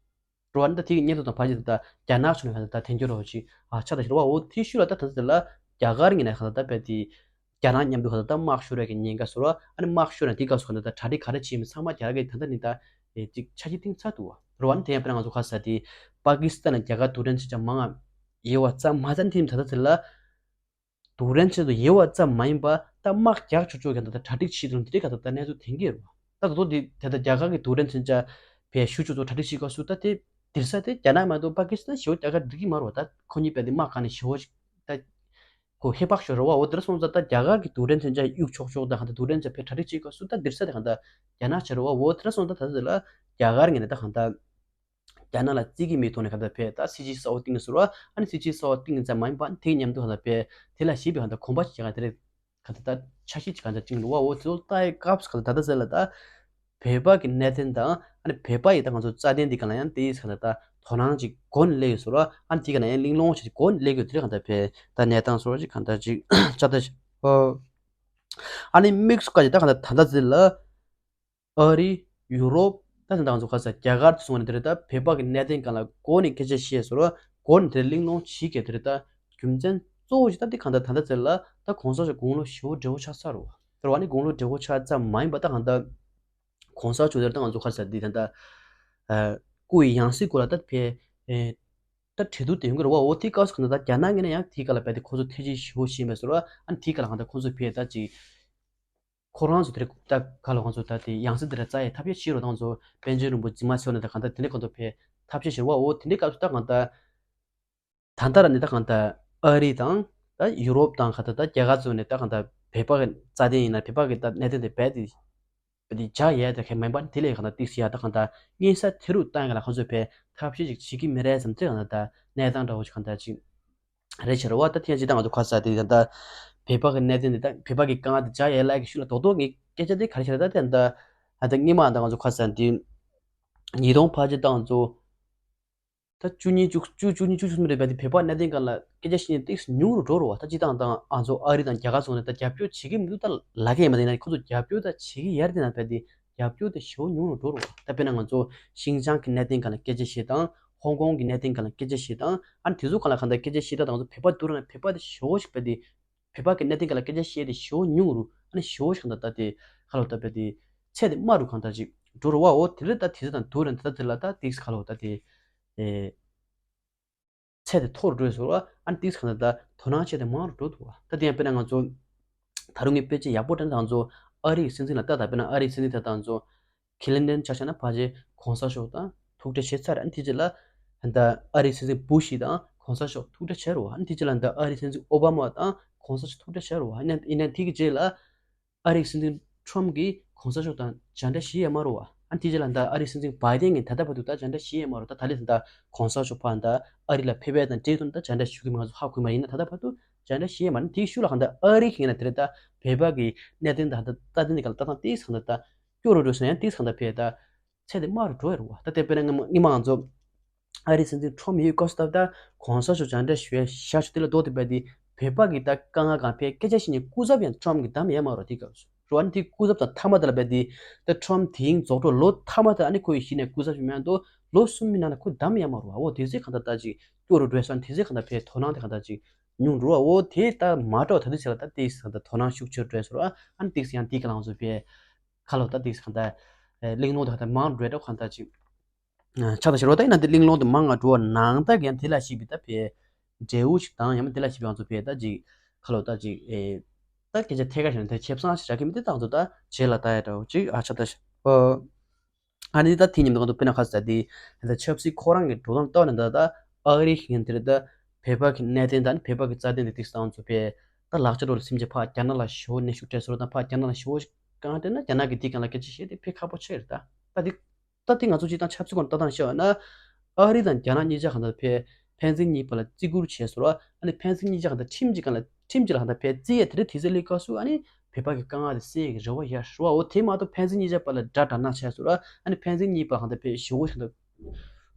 འགྲོ་བ་ནི་ད་དེ་གི་སྙན་ཐོ་དང་ཕལ་ཆེར་ད་རྒྱ་ནག་ཕྱོགས་ནས་ད་ད་དེ་འགྱུར་རོགས་ཅིག་ཨ་ཆགས་ད་ཞིག་རེད་བ། འོ་དེ་ཤུལ་ལ་ད་ད་ད་ལ་རྒྱ་གར་ངོས་ནས་ད་ད་དཔེ་དེ་རྒྱ་ནག་མཉམ་དུ་ད་ད་དམག་ཤོར་ཡ་གི་ཉེན་ཁ་ཟེར་བ། ཨ་ནི་དམག་ཤོར་ན་དེ་སྐབས་སུ་ད་ད་གྲ་སྒྲིག་ག་རེ་བྱེད་མིན་ཚང་མ་རྒྱ་གར་གྱིས་ད་ད་ནི་ད་ཅིག་ཆ་ཤས་བཏིང་ཚར་འདུག་བ། རེད་བ། ནི་དེ་ཡང་དཔེར་ན་ང་ཚོ་ག་ས་དེ་པ་ཀི་སི་ཐན་ལ་རྒྱ་གར་རྡུལ་ཕྲན་མཚོན་ཆ་མང་ང་ཡོད་བ་ཙམ་མ་ཟད་དེ་ད་ད་དེ་ལ། རྡུལ་ཕྲན་ཆེད་དུ་ཡོད་པ་ཙམ་མ་ཡིན་པ་ད་དམག་རྒྱག་ཆོག་ཆོག་གི་ད་ལྟ་གྲ་སྒྲིག་བྱེད་དུ་འདི་འདྲའི་ག་ད་ལྟ་གནས་ཚུལ་ཐོན་གྱི་རེད་བ། ད་ད་ལྟ་འདི་དེ་ལྟ་རྒྱ་གར་གྱི་རྡུལ་ཕྲན་མཚོན་ཆ་ བས་ཞུ་ཆོག་ཚོ་གྲ་སྒྲིག་བྱེད་སྐབས་སུ་ད་དེ་དིར་ས་དེ་རྒྱ་ནག་མ་གཏོགས་པ་ཀི་སི་ཐན་ཞེ་པོ་རྒྱ་གར་འགྲིག་གི་མ་རེད་བ། ད་ཁོ་གཉིས་བས་དེ་དམག་གང་ནས་ཞེ་པོ་ཞིག་ད་ཁོ་ཧེ་བག་ཞོ་རེད་བ། འོ་དེར་སོང་ཙང་ད་རྒྱ་གར་གྱི་དུག་སྦྲེལ་མཚོན་ཆ་གཡུག་ཆོག་ཆོག་ད་གང་ད་དུག་སྦྲེལ་མཚོན་ཆ་བས་གྲ་སྒྲིག་བྱེད་སྐབས་སུ་ད་དིར་ས་དེ་གང་ད་རྒྱ་ནག་ཆ་རེད་བ། འོ་དེར་སོང་ད་ད་དེ་ལ་རྒྱ་གར་ངས་ནས་ད་གང་ད་རྒྱ་ནག་ལ་བརྩི་གི་མེད་ཐོག་ནས་གང་ད་བས་ད་སྲིད་ཇུས་གསར་པ་བཏིང་ཟེར་བ། ཨ་ནི་སྲིད་ཇུས་གསར་པ་བཏིང་ཙམ་མ་ཡིན་པ་ཨ་ནི་དེའི་མཉམ་དུ་གང་ད་བས་དེ་ལ་ཞེས་པའི་གང་ད་གོམ་པ་ཞིག་གང་ད་དེ་རེད། ག་ད་ད་འཆར་གཞི་ཅིག་ག་ད་ཅིག་འདུག་བ། འོ་དེ་ཚོ་ལྟ་ཡི་སྐབས་སུ་ག་ད་ད་ད་ཟེར་ལ་ད་བོད་པ་གི་གནད་དོན་དང་ཨ་ནི་བོད་པ་ཡི་ད་ང་ཚོ་རྩ་དོན་འདི་ག་ལ་ཡང་དེ་ཡིས་ག་ད་ད་དོ་སྣང་ཅིག་གོ་ནས་སླེབས་ཡོད་ཟེར་བ། ཨ་ནི་དེ་ག་ལ་ཡང་གླེང་སློང་ཅིག་གོ་ནས་སླེབས་ཡོད་དེ་ག་ད་བས་ད་གནས་སྟངས་སོགས་ཅིག་ག་ད་ཅིག་ཆ་ད་ཅིག་ཨོ། ཨ་ནི་དམིགས་སུ་བཀར་ཅིག་ད་ག་ད་ད་ད་ཟེར་ལ། ཨ་རི། ཡུ་རོབ། ད་ད་ང་ཚོ་ག་ས་རྒྱ་གར་དུ་སོང་བ་ནི་དེ་རེད། ད་བོད་པ་གི་གནད་དོན་སྒང་ལ་སྒོ་ནས་སྐད་ཆ་བཤད་ཟེར་བ། སྒོ་ནས་དེ་གླེང་སློང་བྱེད་མཁན་དེ་རེད། ད་རྒྱུ་མཚན་གཙོ་བོ་ཞིག་ད་འདི་གང་ལྟར་ད་ལྟ་ཚེ་ལ་ད་གོང་ས་མཆོག་དགུང་ལོ་ཞེ་པོ་བགྲེས་པོ་ཆགས་ཚར་རོ། དེ་རེད་བ། ནི་དགུང་ལོ་བགྲེས་པོ་ཆགས་ཙམ་མ་ཡིན་པ་ད་གང་ལྟར་གོང་ས་མཆོག་དེར་ད་ང་ཚོ་ག་ས་འདི་ད་ལྟ་སྐུ་ཡི་ཡང་སྲིད་སྐོར་ལ་ད་ཕེ་ད་གྲོས་བསྡུར་དེ་ཡོང་གི་རེད་བ། འོ་དེའི་སྐབས་སུ་གང་ལྟར་ད་རྒྱ་ནག་ངོས་ནས་ཡང་དེའི་སྐབས་ལ་བས་ཏེ་ཁོ་ཚོ་ཐེ་ཇུས་ཞེ་པོ་བྱས་མེད་ཟེར་བ། ཨ་ནི་དེའི་སྐབས་ལ་གང་ལྟར་ཁོ་ཚོ་ཕེ་ད་ཅིག་ཁོ་རང་ཚོ་དེར་ད་ག་ལ་ང་ཚོ་ད་དེ་ཡང་སྲིད་དེ་ར་རྩ་ཡི་ཐབས་ཤེས་བྱེད་རོགས་དང་ཚོ་པཎ་ཆེན་རིན་པོ་འཛིན་མ་ཆོག་ནས་ད་གང་ལྟར་དེ་འདྲའི་གང་ལྟར་ཕེ་ཐབས་ཤེས་བྱེད་རོགས། འོ་དེ་འདྲའི་སྐབས་སུ་ད་གང་ལྟར་ད་ལྟ་ར་ནི་ད་གང་ལྟར་ཨ་རི་དང་ད་ཡུ་རོབ་དང་ག་ད་ད་རྒྱ་གར་ཚོ་ནས་ད་གང་ལྟར་བོད་པ་གི་རྩ་དོན་ཡིན་ན་བོད་པ་གི་ད་གནད་དོན་དེ་རྦད་དེ་རྦད་དེ་བྱ་ཡས་ད་གས་མིན་པ་དེ་ལས་གང་ལྟར་ཏིག་སི་ཡ་ད་གང་ལྟར་གཉན་ས་དེ་རུ་བཏང་ག་ལ་ཁོ་ཚོས་ཕེ་ཐབས་ཤེས་ཅིག་བྱེད་ཀྱི་མི་རེད་བསམ་ཚེ་གང་ལྟར་ད་གནས་སྟངས་འདྲ་བོ་ཞིག་གང་ལྟར་ཅིག་རེད་ཤག་རེད་བ། ད་ཐེངས་གཅིག་ད་ང་ཚོ་ཁ་ས་དེ་ད་ལྟ་བོད་པ་གི་གནད་དོན་དེ་ད་བོད་པ་གི་དཀའ་ངལ་དེ་བྱ་ཡས་ལ་གི་ཤུགས་ལ་རྡོག་རྡོག་ངས་སྐད་ཆ་དེ་ག་རེ་བཤད་ད་ད་ད་ད་སྔོན་མ་ད་ང་ཚོ་ཁ་ས་དེ་ཉིས་སྟོང་ཕལ་ཆེར་ད་ང་ཚོ་ད་བཅུ་གཉིས་བཅུ་བཅུ་བཅུ་གཉིས་བཅུ་གསུམ་རེད་པ། དེ་བོད་པ་གནད་དོན་སྒང་ལ་སྐད་ཆ་བཤད་མཁན་ཏིག་ཉུང་རུ་འགྲོ་རུ་བ། ད་སྤྱི་བཏང་ད་ང་ཚོ་ཨ་རི་དང་རྒྱ་གར་སོང་ནས་ད་རྒྱབ་སྐྱོར་བྱེད་ཀྱི་མི་འདུག་ད་ལ་ཁ་ཡས་མ་དེ་ན་ཁོ་ཚོ་རྒྱབ་སྐྱོར་ད་བྱེད་ཀྱི་ཡར་དེ་ན་བས་དེ་རྒྱབ་སྐྱོར་དེ་ཞེ་པོ་ཉུང་རུ་འགྲོ་རུ་བ། ད་དཔེར་ན་ང་ཚོ་ཤིང་ཅང་གི་གནད་དོན་སྒང་ལ་སྐད་ཆ་བཤད་དང་། ཧོང་ཀོང་གི་གནད་དོན་སྒང་ལ་སྐད་ཆ་བཤད་དང་། ཨ་ནི་དེ་ཚོ་སྒང་ལ་གང་ལྟར་སྐད་ཆ་བཤད་སྟངས་དང་ཚོ་བོད་པ་དུ་ར་ན་བོད་པ་དེ་ཞེ་པོ་ཞིག་བས་དེ་བོད་པ་གི་གནད་དོན་སྒང་ལ་སྐད་ཆ་བཤད་དེ་ཞེ་པོ་ཉུང་རུ། ཨ་ནི་ཞེ་པོ་ཞིག་གང་ལྟར་ད་དེ་ཁ་ལོ་ད་བས་དེ་ཚད་དེ་དམའ་རུ་གང་ལྟར་ཅིག་འགྲོ་རུ་བ། འོ་དེ་ལས་ད་དེ་ཚོ་དང་དུ་ར་ན་ད་དེ་ལ་ད་དེ་ཁ་ལོ་ད་དེ་ཨེ། ཚད་དེ་མཐོ་རུ་འགྲོ་ཡོད་ཟེར་བ། ཨ་ནི་ཏིག་ཙམ་གང་ལྟར་ད་དོ་སྣང་བྱས་ཏེ་མང་རུ་འགྲོ་འདུག་བ། ད་དེ་ཡང་དཔེར་ན་ང་ཚོ་ད་རུང་ངས་དཔེ་ཆ་ཡག་པོ་དྲན་ན་ང་ཚོ་ཨ་རིའི་སྲིད་འཛིན་ལ་ལྟ་ད་དཔེར་ན་ཨ་རིའི་སྲིད་འཛིན་ད་ད་ང་ཚོ་ཁི་ལིན་ཏན་ཆ་བཞག་ན་ཕལ་ཆེར་གོང་ས་མཆོག་དང་ཐུག་འཕྲད་བྱས་ཚར། ཨ་ནི་དེ་རྗེས་ལ་ད་ཨ་རིའི་སྲིད་འཛིན་བུ་ཤི་དང་གོང་ས་མཆོག་ཐུག་འཕྲད་བྱས་རུ་བ། ཨ་ནི་དེ་རྗེས་ལ་ད་ཨ་རིའི་སྲིད་འཛིན་ཨོ་བྷ་མ་དང་གོང་ས་མཆོག་ཐུག་འཕྲད་བྱས་རུ་བ། ཨ་ནི་ཡིན་ན་དེ་གི་རྗེས་ལ། ཨ་རིའི་སྲིད་འཛིན་ཁྲོམ་གྱིས་གོང་ས་མཆོག་དང་མཇལ་འཕྲད་བྱས་ཡོད་མ་རེད་བ། ཨ་ནི་དེ་རྗེས་ལ་ད་ཨ་རིའི་སྲིད་འཛིན་བྷའི་ཏན་གྱིས་ད་ལྟ་བར་དུ་ད་མཇལ་འཕྲད་བྱས་ཡོད་མ་རེད། ད་ད་ལྟ་ད་གོང་ས་མཆོག་ཕར་ད་ཨ་རི་ལ་ཕེབས་པ་དང་འབྲེལ་དུ་ད་མཇལ་འཕྲད་ཞུ་གི་མ་ང་ཚོ་ཧ་གོ་མ་ཡིན་ན་ད་ལྟ་བར་དུ་མཇལ་འཕྲད་བྱས་ཡོད་མ་རེད། དེའི་ཤུགས་ལ་གང་ལྟར་ཨ་རི་གི་ཡིན་ན་དེ་རེད། ད་བོད་པ་གི་གནད་དོན་ད་ད་ལྟ་དེ་འདི་ག་ལ་ལྟ་སྟངས་དེ་གང་ལྟར་ད་སྐྱོ་རུ་འགྲོ་སོང་། ཡང་དེ་གང་ལྟར་ཕེབས་ད་ཚད་དེ་དམའ་རུ་འགྲོ་ཡ་རེད་བ། ད་དེ་དཔེར་ན་སྔ་མ་ང་ཚོ་ཨ་རིའི་སྲིད་འཛིན་ཁྲོམ་ཡོད་སྐབས་སུ་ད་ལྟ་གོང་ས་མཆོག་མཇལ་འཕྲད་ཞུ་ཡ་ཞག་ཞུ་དེ་ལ་ལྡོག་སྟེ་བས་དེ་བོད་པ་གི་ད་དཀའ་ངལ་གང་ཕེ་སྐད་ཆ་བཤད་མཁན་སྐུ་ཚབ་ཡང་ཁྲོམ་གྱིས་བདམས་ཡ་མ་རེད། དེ་སྐབས་སུ་རུ་ཨ་ནི་དེ་སྐུ་ཚབ་དང་མཐའ་མ་དེ་ལ་བས་དེ་ད་ཁྲོམ་དེ་ཡིན་རྫོགས་འགྲོ་ལོ་མཐའ་མ་དེ་ཨ་ནི་ཁོ་ཡི་གཞི་ནས་སྐུ་ཚབ་ཞུ་མེད་དོ་ལོ་གསུམ་མི་ནང་ལ་ཁོ་བདམས་ཡ་མ་རེད་བ། འོ་དེ་ཚེ་གང་ལྟར་ད་ཅིག་སྐྱོ་རུ་འགྲོ་སོང་། དེ་ཚེ་གང་ལྟར་ཕེ་དོ་སྣང་དེ་གང་ལྟར་ཅིག་ཉུང་འགྲོ་བ། འོ་དེ་ལྟར་མ་འགྲོ་ད་དུས་ཚེ་ལ་ད་དེ་གང་ལྟར་དོ་སྣང་ཤུགས་ཆེར་འགྲོ་སོང་། ཨ་ནི་དེ་ཡང་དེ་ག་ལ་ང་ཚོ་ཕེ་ཁ་ལོ་ད་དེ་གང་ལྟར་གླེང་སློང་དེ་གང་ལྟར་མང་འགྲོ་འགྲོ་གང་ལྟར་ཅིག་ཆགས་ད་ཤི་རོ་ད་ཡིན་ན་དེ་གླེང་སློང་དེ་མང་ང་འགྲོ་བ་ནང་ད་གན་དེ་ལ་ཞིག་པའི་ད་ཕེ་འབྲས་བུ་ཞིག་དང་ཡང་མ་དེ་ལ་ཞིག་པའི་ང་ཚོ་ཕེ་ད་ཅིག་ཁ་ལོ་ད་ཅིག་ཨེ་ད་སྐད་ཆ་ཐད་ཀར་བཤད་ན་དེ་ཁེ་བཟང་ཞིག་རག་གི་མི་དེ་ད་ང་ཚོ་ད་རྗེས་ལ་ད་ཡ་འདྲ་བོ་ཅིག་ཨ་ཆགས་ད་ཤི་ཨོ། ཨ་ནི་ད་དེ་མཉམ་དུ་ང་ཚོ་དཔེར་ན་ཁ་ས་དེ་ད་ཆབ་སྲིད་ཁོ་རང་གི་འགྲོ་སྟངས་ལྟ་བ་ནི་ད་ད་ཨ་རི་ཞིག་ཡིན་དེ་རེད། ད་བོད་པ་གི་གནད་དོན་དང་བོད་པ་གི་རྩ་དོན་དེ་ཏིག་སང་ཚོ་ཕེ་ད་ལག་ཆ་འགྲོ་ལ་སེམས་ཅན་ཕ་རྒྱ་ནག་ལ་ཞོ་ནས་ཤུགས་སྤྲད་སོང་ད་ཕ་རྒྱ་ནག་ལ་ཞོ་གང་སྤྲད་ན་རྒྱ་ནག་གི་དེ་གང་ལ་སྐད་ཆ་བཤད་དེ་ཕེ་ཁག་པོ་ཆེ་རེད། ད་ད་དེ། ད་དེ་ང་ཚོ་སྤྱིར་བཏང་ཆབ་སྲིད་སྐོར་ལྟ་སྟངས་བཤད་པ་ན། ཨ་རི་དང་རྒྱ་ནག་གཉིས་ཆ་གང་ལྟར་ཕེ་ཕན་ཚུན་གཉིས་བར་ལ་བརྩི་བཀུར་བྱས་སོང་ར། ཨ་ནི་ཕན་ཚུན་གཉིས་ཆ་གང་ལྟར་ཁྲིམས་ཀྱི་སྒང་ལ་ཁྲིམས་ཀྱི་ལ་གང་ལྟར་ཕེ་བརྩི་ཡས་དེ་རེད། དེ་ཚེ་ལས་སྐབས་སུ་ཨ་ནི་བོད་པ་གི་དཀའ་ངལ་དེ་སེལ་ཡས་ཀྱི་རེ་བ་ཡར་ཞུ་བ། འོ་དེ་མ་གཏོགས་ཕན་ཚུན་གཉིས་ཆ་བར་ལ་དགྲ་དགྲ་ནག་བྱས་སོང་ར། ཨ་ནི་ཕན་ཚུན་གཉིས་བར་གང་ལྟར་ཕེ་ཞི་བོ་ཞིག་ལ་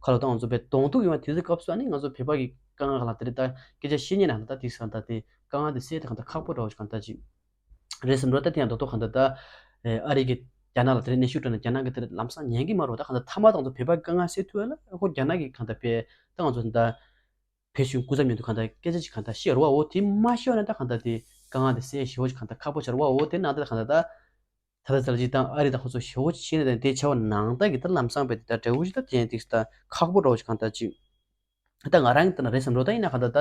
ཁ་ལོ་ཏང་ཚོ་ཕེ་གདོང་ཐུག་ཡོང་བ་དེ་ཚེ་སྐབས་སུ་ཨ་ནི་ང་ཚོ་བོད་པ་གི་དཀའ་ངལ་གང་ལ་དེ་རེད། ད་སྐད་ཆ་བཤད་ཉན་ན་ད་དེ་ཚེ་གང་ལྟར་དེ་དཀའ་ངལ་དེ་སེལ་དེ་གང་ལྟར་ཁག་པོ་འདྲ་བོ་ཞིག་གང་ལྟར་ཅིག་རེད་བསམ་འགྲོ། ད་དེ་ཡང་རྡོག་རྡོག་གང་ལྟར་ད། ཨ་རི་གི་རྒྱ་ནག་ལ་དེ་རིང་གནོན་ཤུགས་སྤྲད་ན་རྒྱ་ནག་གི་དེ་རིང་ལམ་སང་ཉན་གི་མ་རེད། ད་གང་ལྟར་མཐའ་མ་ད་ང་ཚོ་བོད་པ་དཀའ་ངལ་སེལ་ཐུབ་ཡ་ལ་ཁོ་རྒྱ་ནག་གི་གང་ལྟར་ཕེ་ད་ང་ཚོ་ད་བོད་གཞུང་སྐུ་ཚབ་མཉམ་དུ་གང་ལྟར་སྐད་ཆ་ཅིག་གང་ལྟར་བཤད་རོགས། འོ་དེ་མ་ཤོད་ན་ད་གང་ལྟར་དེ་དཀའ་ངལ་དེ་སེལ་ཞེ་པོ་ཅིག་གང་ལྟར་ཁག་པོ་ཆགས་རོགས། འོ་དེ་ནང་ད་གང་ལྟར་ད་ད་ལྟ་ཚར་ཅིག་དང་ཨ་རི་དང་ཁོ་ཚོ་ཞེ་པོ་ཅིག་ཤེས་ནས་དེ་བྱ་བ་ནང་ད་གི་ད་ལམ་སང་བས་དེ་ད་འབྲས་བུ་ཅིག་ད་དེ་ཡང་ཏིག་ད་ཁག་པོ་འདྲ་བོ་ཅིག་གང་ལྟར་ཅིག་ད་ང་རང་གི་ལྟ་ན་རེད་བསམ་འགྲོ། ད་ཡིན་ན་གང་ལྟར་ད་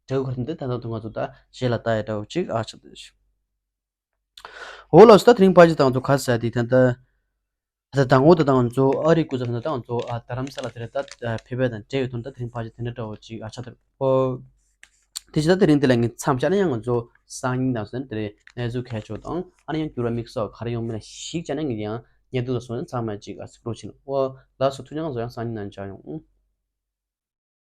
འབྲས་བུ་ག་རེ་འདི་ད་ད་དུང་ང་ཚོ་ད་རྗེས་ལ་ལྟ་ཡ་འདྲ་བོ་ཅིག་ཨ་ཆགས་འདུག་འོ་ལགས་སོ། ད་དེ་རིང་ཕལ་ཆེར་ད་ང་ཚོ་ག་ས་དེ་ད་ལྟ་ ད་ལྟ་དང་པོ་ད་ལྟ་ང་ཚོ་ཨ་རིའི་སྐུ་ཚབ་ད་ལྟ་ང་ཚོ་ཨ་རྡ་རམ་ས་ལ་དེ་རེད། ད་ཕེབས་པ་དང་འབྲེལ་ཡོད་དོན་དག་དེ་རིང་ཕལ་ཆེར་དེ་འདྲ་འདྲ་བོ་ཅིག་ཨ་ཆགས་འདུག་ཨོ། དེ་བཞིན་ད་དེ་རིང་དེ་ལ་ངས་མཚམས་བཞག་ན་ཡང་ང་ཚོ་སང་ཉིན་དང་སོང་དེ་རིང་གནས་ཚུལ་གལ་ཆེ་བ་དང་ཨ་ནི་ཡང་འགྱུར་བ་དམིགས་བསལ་ག་རེ་ཡོང་མིན་ལ་གཞིགས་བྱས་ན་ངས་ཡང་ཉེ་དུ་ལ་སོང་ནས་ཚང་མ་ཅིག་ཨ་གཟིགས་རོགས་བྱེད། ཨོ་ལགས་སོ། ཐུགས་རྗེ་གནང་། ང་ཚོ་ཡང་སང་ཉིན་ནང་མཇལ་ཡོང་།